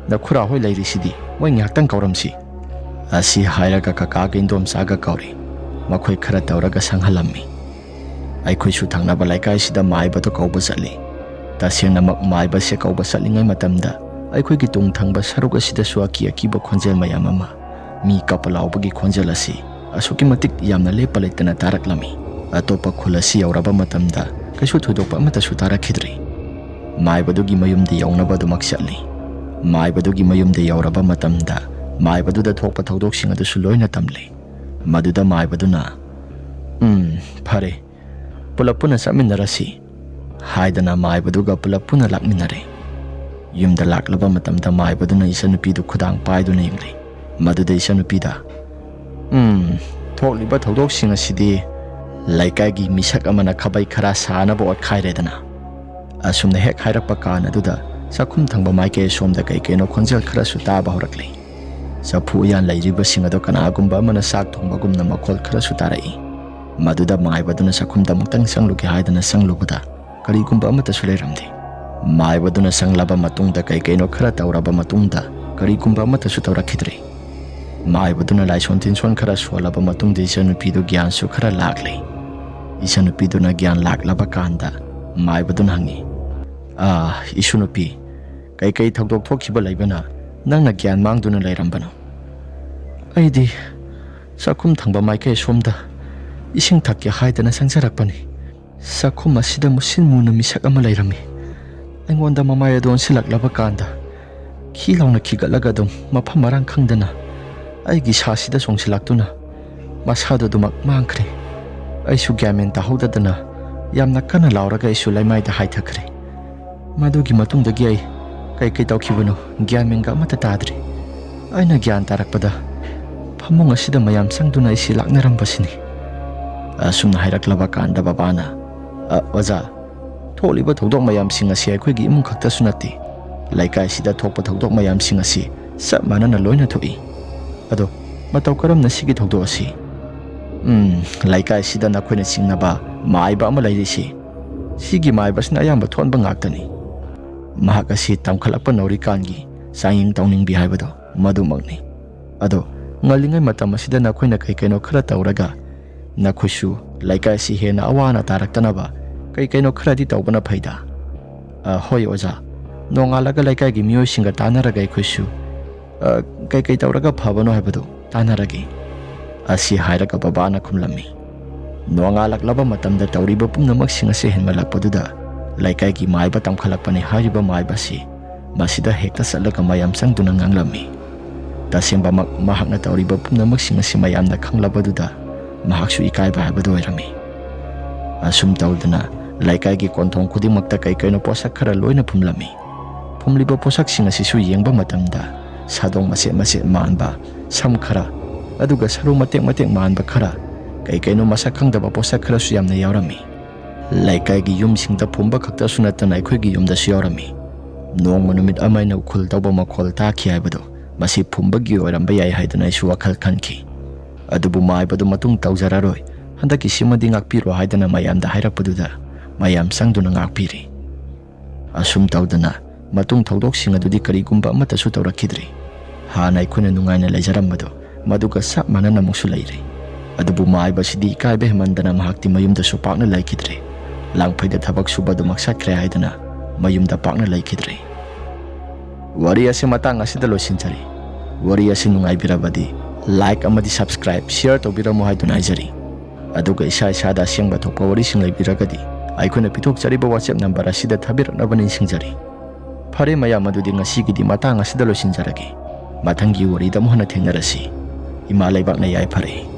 ꯅꯈꯨꯔꯥ ꯍꯣꯏ ꯂꯩꯔꯤꯁꯤꯗꯤ, ꯃꯣꯏ ꯉꯥꯏꯍꯥꯛꯇꯪ ꯀꯧꯔꯝꯁꯤ꯫" ꯑꯁꯤ ꯍꯥꯏꯔꯒ ꯀꯀꯥꯒ ꯏꯟꯗꯣꯝꯆꯥꯒ ꯀꯧꯔꯤ꯫ ꯃꯈꯣꯏ ꯈꯔ ꯇꯧꯔꯒ ꯁꯪꯍꯜꯂꯝꯃꯤ꯫ ꯑꯩꯈꯣꯏꯁꯨ ꯊꯪꯅꯕ ꯂꯩꯀꯥꯏꯁꯤꯗ ꯃꯥꯏꯕꯗꯨ ꯀꯧꯕ ꯆꯠꯂꯤ꯫ ꯇꯁꯦꯡꯅꯃꯛ ꯃꯥꯏꯕꯁꯦ ꯀꯧꯕ ꯆꯠꯂꯤꯉꯩ ꯃꯇꯝꯗ ꯑꯩꯈꯣꯏꯒꯤ ꯇꯨꯡ ꯊꯪꯕ ꯁꯔꯨꯛ ꯑꯁꯤꯗꯁꯨ ꯑꯀꯤ ꯑꯀꯤꯕ ꯈꯣꯟꯖꯦꯜ ꯃꯌꯥꯝ ꯑꯃ, ꯃꯤ ꯀꯞꯄ ꯂꯥꯎꯕꯒꯤ ꯈꯣꯟꯖꯦꯜ ꯑꯁꯤ ꯑꯁꯨꯛꯀꯤ ꯃꯇꯤꯛ ꯌꯥꯝꯅ ꯂꯦꯞꯄ ꯂꯩꯇꯅ ꯇꯥꯔꯛꯂꯝꯃꯤ꯫ ꯑꯇꯣꯞꯄ ꯈꯨꯜ ꯑꯁꯤ ꯌꯧꯔꯕ ꯃꯇꯝꯗ ꯀꯩꯁꯨ ꯊꯣꯏꯗꯣꯛꯄ ꯑꯃꯠꯇꯁꯨ ꯇꯥꯔꯛꯈꯤꯗ꯭ꯔꯤ꯫ ꯃꯥꯏꯕꯗꯨꯒꯤ ꯃꯌꯨꯝꯗ ꯌꯧꯅꯕ ꯑꯗꯨꯃꯛ ꯆꯠꯂꯤ꯫ ꯃꯥꯏꯕꯗꯨꯒꯤ ꯃꯌꯨꯝꯗ ꯌꯧꯔꯕ ꯃꯇꯝꯗ ꯃꯥꯏꯕꯗꯨꯗ ꯊꯣꯛꯄ ꯊꯧꯗꯣꯛꯁꯤꯡ ꯑꯗꯨꯁꯨ ꯂꯣꯏꯅ ꯇꯝꯂꯤ꯫ ꯃꯗꯨꯗ ꯃꯥꯏꯕꯗꯨꯅ, "ꯎꯝ, ꯐꯔꯦ, ꯄꯨꯂꯞ ꯄꯨꯟꯅ ꯆꯠꯃꯤꯟꯅꯔꯁꯤ" ꯍꯥꯏꯗꯅ ꯃꯥꯏꯕꯗꯨꯒ ꯄꯨꯂꯞ ꯄꯨꯟꯅ ꯂꯥꯛꯃꯤꯟꯅꯔꯦ꯫ ꯌꯨꯝꯗ ꯂꯥꯛꯂꯕ ꯃꯇꯝꯗ ꯃꯥꯏꯕꯗꯨꯅ ꯏꯆꯟꯅꯨꯄꯤꯗꯨ ꯈꯨꯗꯥꯡ ꯄꯥꯏꯗꯨꯅ ꯌꯦꯡꯂꯤ꯫ ꯃꯗꯨꯗ ꯏꯆꯟꯅꯨꯄꯤꯗ, "ꯎꯝ, ꯊꯣꯛꯂꯤꯕ ꯊꯧꯗꯣꯛꯁꯤꯡ ꯑꯁꯤꯗꯤ ꯂꯩꯀꯥꯏꯒꯤ ꯃꯤꯁꯛ ꯑꯃꯅ ꯈꯥꯕꯩ ꯈꯔ ꯁꯥꯅꯕ ꯑꯣꯠꯈꯥꯏꯔꯦꯗꯅ꯫" ꯑꯁꯨꯝꯅ ꯍꯦꯛ ꯍꯥꯏꯔꯛꯄ ꯀꯥꯟ ꯑꯗꯨꯗ ꯆꯥꯛꯈꯨꯝ ꯊꯪꯕ ꯃꯥꯏꯀꯩ ꯑꯁꯣꯝꯗ ꯀꯩ ꯀꯩꯅꯣ ꯈꯣꯟꯖꯦꯜ ꯈꯔꯁꯨ ꯇꯥꯕ ꯍꯧꯔꯛꯂꯤ꯫ ꯆꯐꯨ ꯎꯌꯥꯟ ꯂꯩꯔꯤꯕꯁꯤꯡ ꯑꯗꯨ ꯀꯅꯥꯒꯨꯝꯕ ꯑꯃꯅ ꯆꯥꯛ ꯊꯣꯡꯕꯒꯨꯝꯅ ꯃꯈꯣꯜ ꯈꯔꯁꯨ ꯇꯥꯔꯛꯏ꯫ ꯃꯗꯨꯗ ꯃꯥꯏꯕꯗꯨꯅ ꯆꯥꯛꯈꯨꯝꯗ ꯑꯃꯨꯛꯇꯪ ꯆꯪꯂꯨꯒꯦ ꯍꯥꯏꯗꯅ ꯆꯪꯂꯨꯕꯗ ꯀꯔꯤꯒꯨꯝꯕ ꯑꯃꯠꯇꯁꯨ ꯂꯩꯔꯝꯗꯦ꯫ ꯃꯥꯏꯕꯗꯨꯅ ꯆꯪꯂꯕ ꯃꯇꯨꯡꯗ ꯀꯩ ꯀꯩꯅꯣ ꯈꯔ ꯇꯧꯔꯕ ꯃꯇꯨꯡꯗ ꯀꯔꯤꯒꯨꯝꯕ ꯑꯃꯠꯇꯁꯨ ꯇꯧꯔꯛꯈꯤꯗ꯭ꯔꯦ꯫ ꯃꯥꯏꯕꯗꯨꯅ ꯂꯥꯏꯁꯣꯟ ꯇꯤꯟꯁꯣꯟ ꯈꯔ ꯁꯣꯜꯂꯕ ꯃꯇꯨꯡꯗ ꯏꯆꯟꯅꯨꯄꯤꯗꯨ ꯒ꯭ꯌꯥꯟꯁꯨ ꯈꯔ ꯂꯥꯛꯂꯦ꯫ ꯏꯆꯟꯅꯨꯄꯤꯗꯨꯅ ꯒ꯭ꯌꯥꯟ ꯂꯥꯛꯂꯕ ꯀꯥꯟꯗ ꯃꯥꯏꯕꯗꯨꯅ ꯍꯪꯉꯤ, "ꯑꯥ, ꯏꯁꯨꯅꯨꯄꯤ, ꯀꯩꯀꯩ ꯊꯧꯗꯣꯛ ꯊꯣꯛꯈꯤꯕ ꯂꯩꯕꯅ ꯅꯪꯅ ꯒ꯭ꯌꯥꯟ ꯃꯥꯡꯗꯨꯅ ꯂꯩꯔꯝꯕꯅꯣ?" "ꯑꯩꯗꯤ ꯆꯥꯛꯈꯨꯝ ꯊꯪꯕ ꯃꯥꯏꯀꯩ ꯑꯁꯣꯝꯗ ꯏꯁꯤꯡ ꯊꯛꯀꯦ ꯍꯥꯏꯗꯅ ꯆꯪꯖꯔꯛꯄꯅꯤ꯫ ꯆꯥꯛꯈꯨꯝ ꯑꯁꯤꯗ ꯃꯨꯁꯤꯟ ꯃꯨꯅ ꯃꯤꯁꯛ ꯑꯃ ꯂꯩꯔꯝꯃꯤ꯫ ꯑꯩꯉꯣꯟꯗ ꯃꯃꯥꯏ ꯑꯗꯨ ꯑꯣꯟꯁꯤꯜꯂꯛꯂꯕ ꯀꯥꯟꯗ ꯈꯤ ꯂꯥꯎꯅ ꯈꯤꯒꯠꯂꯒ ꯑꯗꯨꯝ ꯃꯐꯝ ꯃꯔꯥꯡ ꯈꯪꯗꯅ ꯑꯩꯒꯤ ꯁꯥꯁꯤꯗ ꯆꯣꯡꯁꯤꯜꯂꯛꯇꯨꯅ ꯃꯁꯥꯗꯨ ꯑꯗꯨꯃꯛ ꯃꯥꯡꯈ꯭ꯔꯦ꯫ ꯑꯩꯁꯨ ꯒ꯭ꯌꯥꯟ ꯃꯦꯟ ꯇꯥꯍꯧꯗꯗꯅ ꯌꯥꯝꯅ ꯀꯟꯅ ꯂꯥꯎꯔꯒ ꯑꯩꯁꯨ ꯂꯩꯃꯥꯏꯗ ꯍꯥꯏꯊꯈ꯭ꯔꯦ꯫ ꯃꯗꯨꯒꯤ ꯃꯇꯨꯡꯗꯒꯤ ꯑꯩ ꯀꯩ ꯀꯩ ꯇꯧꯈꯤꯕꯅꯣ ꯒ꯭ꯌꯥꯟ ꯃꯦꯟꯒ ꯑꯃꯠꯇ ꯇꯥꯗ꯭ꯔꯦ꯫ ꯑꯩꯅ ꯒ꯭ꯌꯥꯟ ꯇꯥꯔꯛꯄꯗ ꯐꯃꯨꯡ ꯑꯁꯤꯗ ꯃꯌꯥꯝ ꯆꯪꯗꯨꯅ ꯑꯩꯁꯤ ꯂꯥꯛꯅꯔꯝꯕꯁꯤꯅꯤ꯫ ꯑꯁꯨꯝꯅ ꯍꯥꯏꯔꯛꯂꯕ ꯀꯥꯟꯗ ꯕꯕꯥꯅ, "ꯑ, ꯑꯣꯖꯥ, ꯊꯣꯛꯂꯤꯕ ꯊꯧꯗꯣꯛ ꯃꯌꯥꯝꯁꯤꯡ ꯑꯁꯤ ꯑꯩꯈꯣꯏꯒꯤ ꯏꯃꯨꯡ ꯈꯛꯇꯁꯨ ꯅꯠꯇꯦ, ꯂꯩꯀꯥꯏꯁꯤꯗ ꯊꯣꯛꯄ ꯊꯧꯗꯣꯛ ꯃꯌꯥꯝꯁꯤꯡ ꯑꯁꯤ ꯆꯞ ꯃꯥꯟꯅꯅ ꯂꯣꯏꯅ ꯊꯣꯛꯏ꯫ ꯑꯗꯣ ꯃꯇꯧ ꯀꯔꯝꯅ ꯁꯤꯒꯤ ꯊꯧꯗꯣꯛ ꯑꯁꯤ?" "ꯎꯝ, ꯂꯩꯀꯥꯏꯁꯤꯗ ꯅꯈꯣꯏꯅ ꯆꯤꯡꯅꯕ ꯃꯥꯏꯕ ꯑꯃ ꯂꯩꯔꯤꯁꯤ, ꯁꯤꯒꯤ ꯃꯥꯏꯕꯁꯤꯅ ꯑꯌꯥꯝꯕ ꯊꯣꯛꯍꯟꯕ ꯉꯥꯛꯇꯅꯤ꯫ ꯃꯍꯥꯛ ꯑꯁꯤ ꯇꯝꯈꯠꯂꯛꯄ ꯅꯧꯔꯤꯀꯥꯟꯒꯤ ꯆꯥꯡꯌꯦꯡ ꯇꯧꯅꯤꯡꯕꯤ ꯍꯥꯏꯕꯗꯣ ꯃꯗꯨꯃꯛꯅꯤ꯫ ꯑꯗꯣ ꯉꯜꯂꯤꯉꯩ ꯃꯇꯝ ꯑꯁꯤꯗ ꯅꯈꯣꯏꯅ ꯀꯩ ꯀꯩꯅꯣ ꯈꯔ ꯇꯧꯔꯒ ꯅꯈꯣꯏꯁꯨ ꯂꯩꯀꯥꯏꯁꯤ ꯍꯦꯟꯅ ꯑꯋꯥ ꯑꯅꯥ ꯇꯥꯔꯛꯇꯅꯕ ꯀꯩ ꯀꯩꯅꯣ ꯈꯔꯗꯤ ꯇꯧꯕꯅ ꯐꯩꯗ꯫" "ꯑ, ꯍꯣꯏ ꯑꯣꯖꯥ, ꯅꯣꯡꯉꯥꯜꯂꯒ ꯂꯩꯀꯥꯏꯒꯤ ꯃꯤꯑꯣꯏꯁꯤꯡꯒ ꯇꯥꯟꯅꯔꯒ ꯑꯩꯈꯣꯏꯁꯨ, ꯑ, ꯀꯩ ꯀꯩ ꯇꯧꯔꯒ ꯐꯕꯅꯣ ꯍꯥꯏꯕꯗꯨ ꯇꯥꯟꯅꯔꯒꯦ," ꯑꯁꯤ ꯍꯥꯏꯔꯒ ꯕꯕꯥꯅ ꯈꯨꯝꯂꯝꯃꯤ꯫ ꯅꯣꯡꯉꯥꯜꯂꯛꯂꯕ ꯃꯇꯝꯗ ꯇꯧꯔꯤꯕ ꯄꯨꯝꯅꯃꯛꯁꯤꯡ ꯑꯁꯤ ꯍꯦꯟꯃꯜꯂꯛꯄꯗꯨꯗ ꯂꯩꯀꯥꯏꯒꯤ ꯃꯥꯏꯕ ꯇꯝꯈꯠꯂꯛꯄꯅꯤ ꯍꯥꯏꯔꯤꯕ ꯃꯥꯏꯕ ꯑꯁꯤ ꯃꯁꯤꯗ ꯍꯦꯛꯇ ꯆꯠꯂꯒ ꯃꯌꯥꯝ ꯆꯪꯗꯨꯅ ꯉꯥꯡꯂꯝꯃꯤ꯫ ꯇꯁꯦꯡꯕꯃꯛ ꯃꯍꯥꯛꯅ ꯇꯧꯔꯤꯕ ꯄꯨꯝꯅꯃꯛꯁꯤꯡ ꯑꯁꯤ ꯃꯌꯥꯝꯅ ꯈꯪꯂꯕꯗꯨꯗ ꯃꯍꯥꯛꯁꯨ ꯏꯀꯥꯏꯕ ꯍꯥꯏꯕꯗꯨ ꯑꯣꯏꯔꯝꯃꯤ꯫ ꯑꯁꯨꯝ ꯇꯧꯗꯅ ꯂꯩꯀꯥꯏꯒꯤ ꯀꯣꯟꯊꯣꯡ ꯈꯨꯗꯤꯡꯃꯛꯇ ꯀꯩ ꯀꯩꯅꯣ ꯄꯣꯠꯁꯛ ꯈꯔ ꯂꯣꯏꯅ ꯐꯨꯝꯂꯝꯃꯤ꯫ ꯐꯨꯝꯂꯤꯕ ꯄꯣꯠꯁꯛꯁꯤꯡ ꯑꯁꯤꯁꯨ ꯌꯦꯡꯕ ꯃꯇꯝꯗ ꯁꯥꯗꯣꯡ ꯃꯆꯦꯠ ꯃꯆꯦꯠ ꯃꯥꯟꯕ, ꯁꯝ ꯈꯔ, ꯑꯗꯨꯒ ꯁꯔꯨ ꯃꯇꯦꯛ ꯃꯇꯦꯛ ꯃꯥꯟꯕ ꯈꯔ, ꯀꯩ ꯀꯩꯅꯣ ꯃꯁꯛ ꯈꯪꯗꯕ ꯄꯣꯠꯁꯛ ꯈꯔꯁꯨ ꯌꯥꯝꯅ ꯌꯥꯎꯔꯝꯃꯤ꯫ ꯂꯩꯀꯥꯏꯒꯤ ꯌꯨꯝꯁꯤꯡꯗ ꯐꯨꯝꯕ ꯈꯛꯇꯁꯨ ꯅꯠꯇꯅ ꯑꯩꯈꯣꯏꯒꯤ ꯌꯨꯝꯗꯁꯨ ꯌꯥꯎꯔꯝꯃꯤ꯫ ꯅꯣꯡꯃ ꯅꯨꯃꯤꯠ ꯑꯃ ꯑꯩꯅ ꯎꯈꯨꯜ ꯇꯧꯕ ꯃꯈꯣꯜ ꯇꯥꯈꯤ ꯍꯥꯏꯕꯗꯨ ꯃꯁꯤ ꯐꯨꯝꯕꯒꯤ ꯑꯣꯏꯔꯝꯕ ꯌꯥꯏ ꯍꯥꯏꯗꯨꯅ ꯑꯩꯁꯨ ꯋꯥꯈꯜ ꯈꯟꯈꯤ꯫ ꯑꯗꯨꯕꯨ ꯃꯥꯏꯕꯗꯨ ꯃꯇꯨꯡ ꯇꯧꯖꯔꯔꯣꯏ, ꯍꯟꯗꯛꯀꯤꯁꯤꯃꯗꯤ ꯉꯥꯛꯄꯤꯔꯣ ꯍꯥꯏꯗꯅ ꯃꯌꯥꯝꯗ ꯍꯥꯏꯔꯛꯄꯗꯨꯗ ꯃꯌꯥꯝ ꯆꯪꯗꯨꯅ ꯉꯥꯛꯄꯤꯔꯤ꯫ ꯑꯁꯨꯝ ꯇꯧꯗꯅ ꯃꯇꯨꯡ ꯊꯧꯗꯣꯛꯁꯤꯡ ꯑꯗꯨꯗꯤ ꯀꯔꯤꯒꯨꯝꯕ ꯑꯃꯠꯇꯁꯨ ꯇꯧꯔꯛꯈꯤꯗ꯭ꯔꯤ꯫ ꯍꯥꯟꯅ ꯑꯩꯈꯣꯏꯅ ꯅꯨꯡꯉꯥꯏꯅ ꯂꯩꯖꯔꯝꯕꯗꯣ ꯃꯗꯨꯒ ꯆꯞ ꯃꯥꯟꯅꯅ ꯑꯃꯨꯛꯁꯨ ꯂꯩꯔꯦ꯫ ꯑꯗꯨꯕꯨ ꯃꯥꯏꯕꯁꯤꯗꯤ ꯏꯀꯥꯏꯕ ꯍꯦꯟꯃꯟꯗꯅ ꯃꯍꯥꯛꯇꯤ ꯃꯌꯨꯝꯗꯁꯨ ꯄꯥꯛꯅ ꯂꯩꯈꯤꯗ꯭ꯔꯦ꯫ ꯂꯥꯡꯐꯩꯗ ꯊꯕꯛ ꯁꯨꯕ ꯑꯗꯨꯃꯛ ꯆꯠꯈ꯭ꯔꯦ ꯍꯥꯏꯗꯅ ꯃꯌꯨꯝꯗ ꯄꯥꯛꯅ ꯂꯩꯈꯤꯗ꯭ꯔꯦ꯫ ꯋꯥꯔꯤ ꯑꯁꯤ ꯃꯇꯥꯡ ꯑꯁꯤꯗ ꯂꯣꯏꯁꯤꯟꯖꯔꯤ꯫ ꯋꯥꯔꯤ ꯑꯁꯤ ꯅꯨꯡꯉꯥꯏꯕꯤꯔꯕꯗꯤ like ꯑꯃꯗꯤ subscribe, share ꯇꯧꯕꯤꯔꯝꯃꯨ ꯍꯥꯏꯗꯨꯅ ꯍꯥꯏꯖꯔꯤ꯫ ꯑꯗꯨꯒ ꯏꯁꯥ ꯏꯁꯥꯗ ꯑꯁꯦꯡꯕ ꯊꯣꯛꯄ ꯋꯥꯔꯤꯁꯤꯡ ꯂꯩꯕꯤꯔꯒꯗꯤ ꯑꯩꯈꯣꯏꯅ ꯄꯤꯊꯣꯛꯆꯔꯤꯕ WhatsApp number ꯑꯁꯤꯗ ꯊꯥꯕꯤꯔꯛꯅꯕ ꯅꯤꯡꯁꯤꯡꯖꯔꯤ꯫ ꯐꯔꯦ ꯃꯌꯥꯝ, ꯑꯗꯨꯗꯤ ꯉꯁꯤꯒꯤꯗꯤ ꯃꯇꯥꯡ ꯑꯁꯤꯗ ꯂꯣꯏꯁꯤꯟꯖꯔꯒꯦ꯫ ꯃꯊꯪꯒꯤ ꯋꯥꯔꯤꯗ ꯑꯃꯨꯛ ꯍꯟꯅ ꯊꯦꯡꯅꯔꯁꯤ꯫ ꯏꯃꯥ ꯂꯩꯕꯥꯛꯅ ꯌꯥꯏꯐꯔꯦ꯫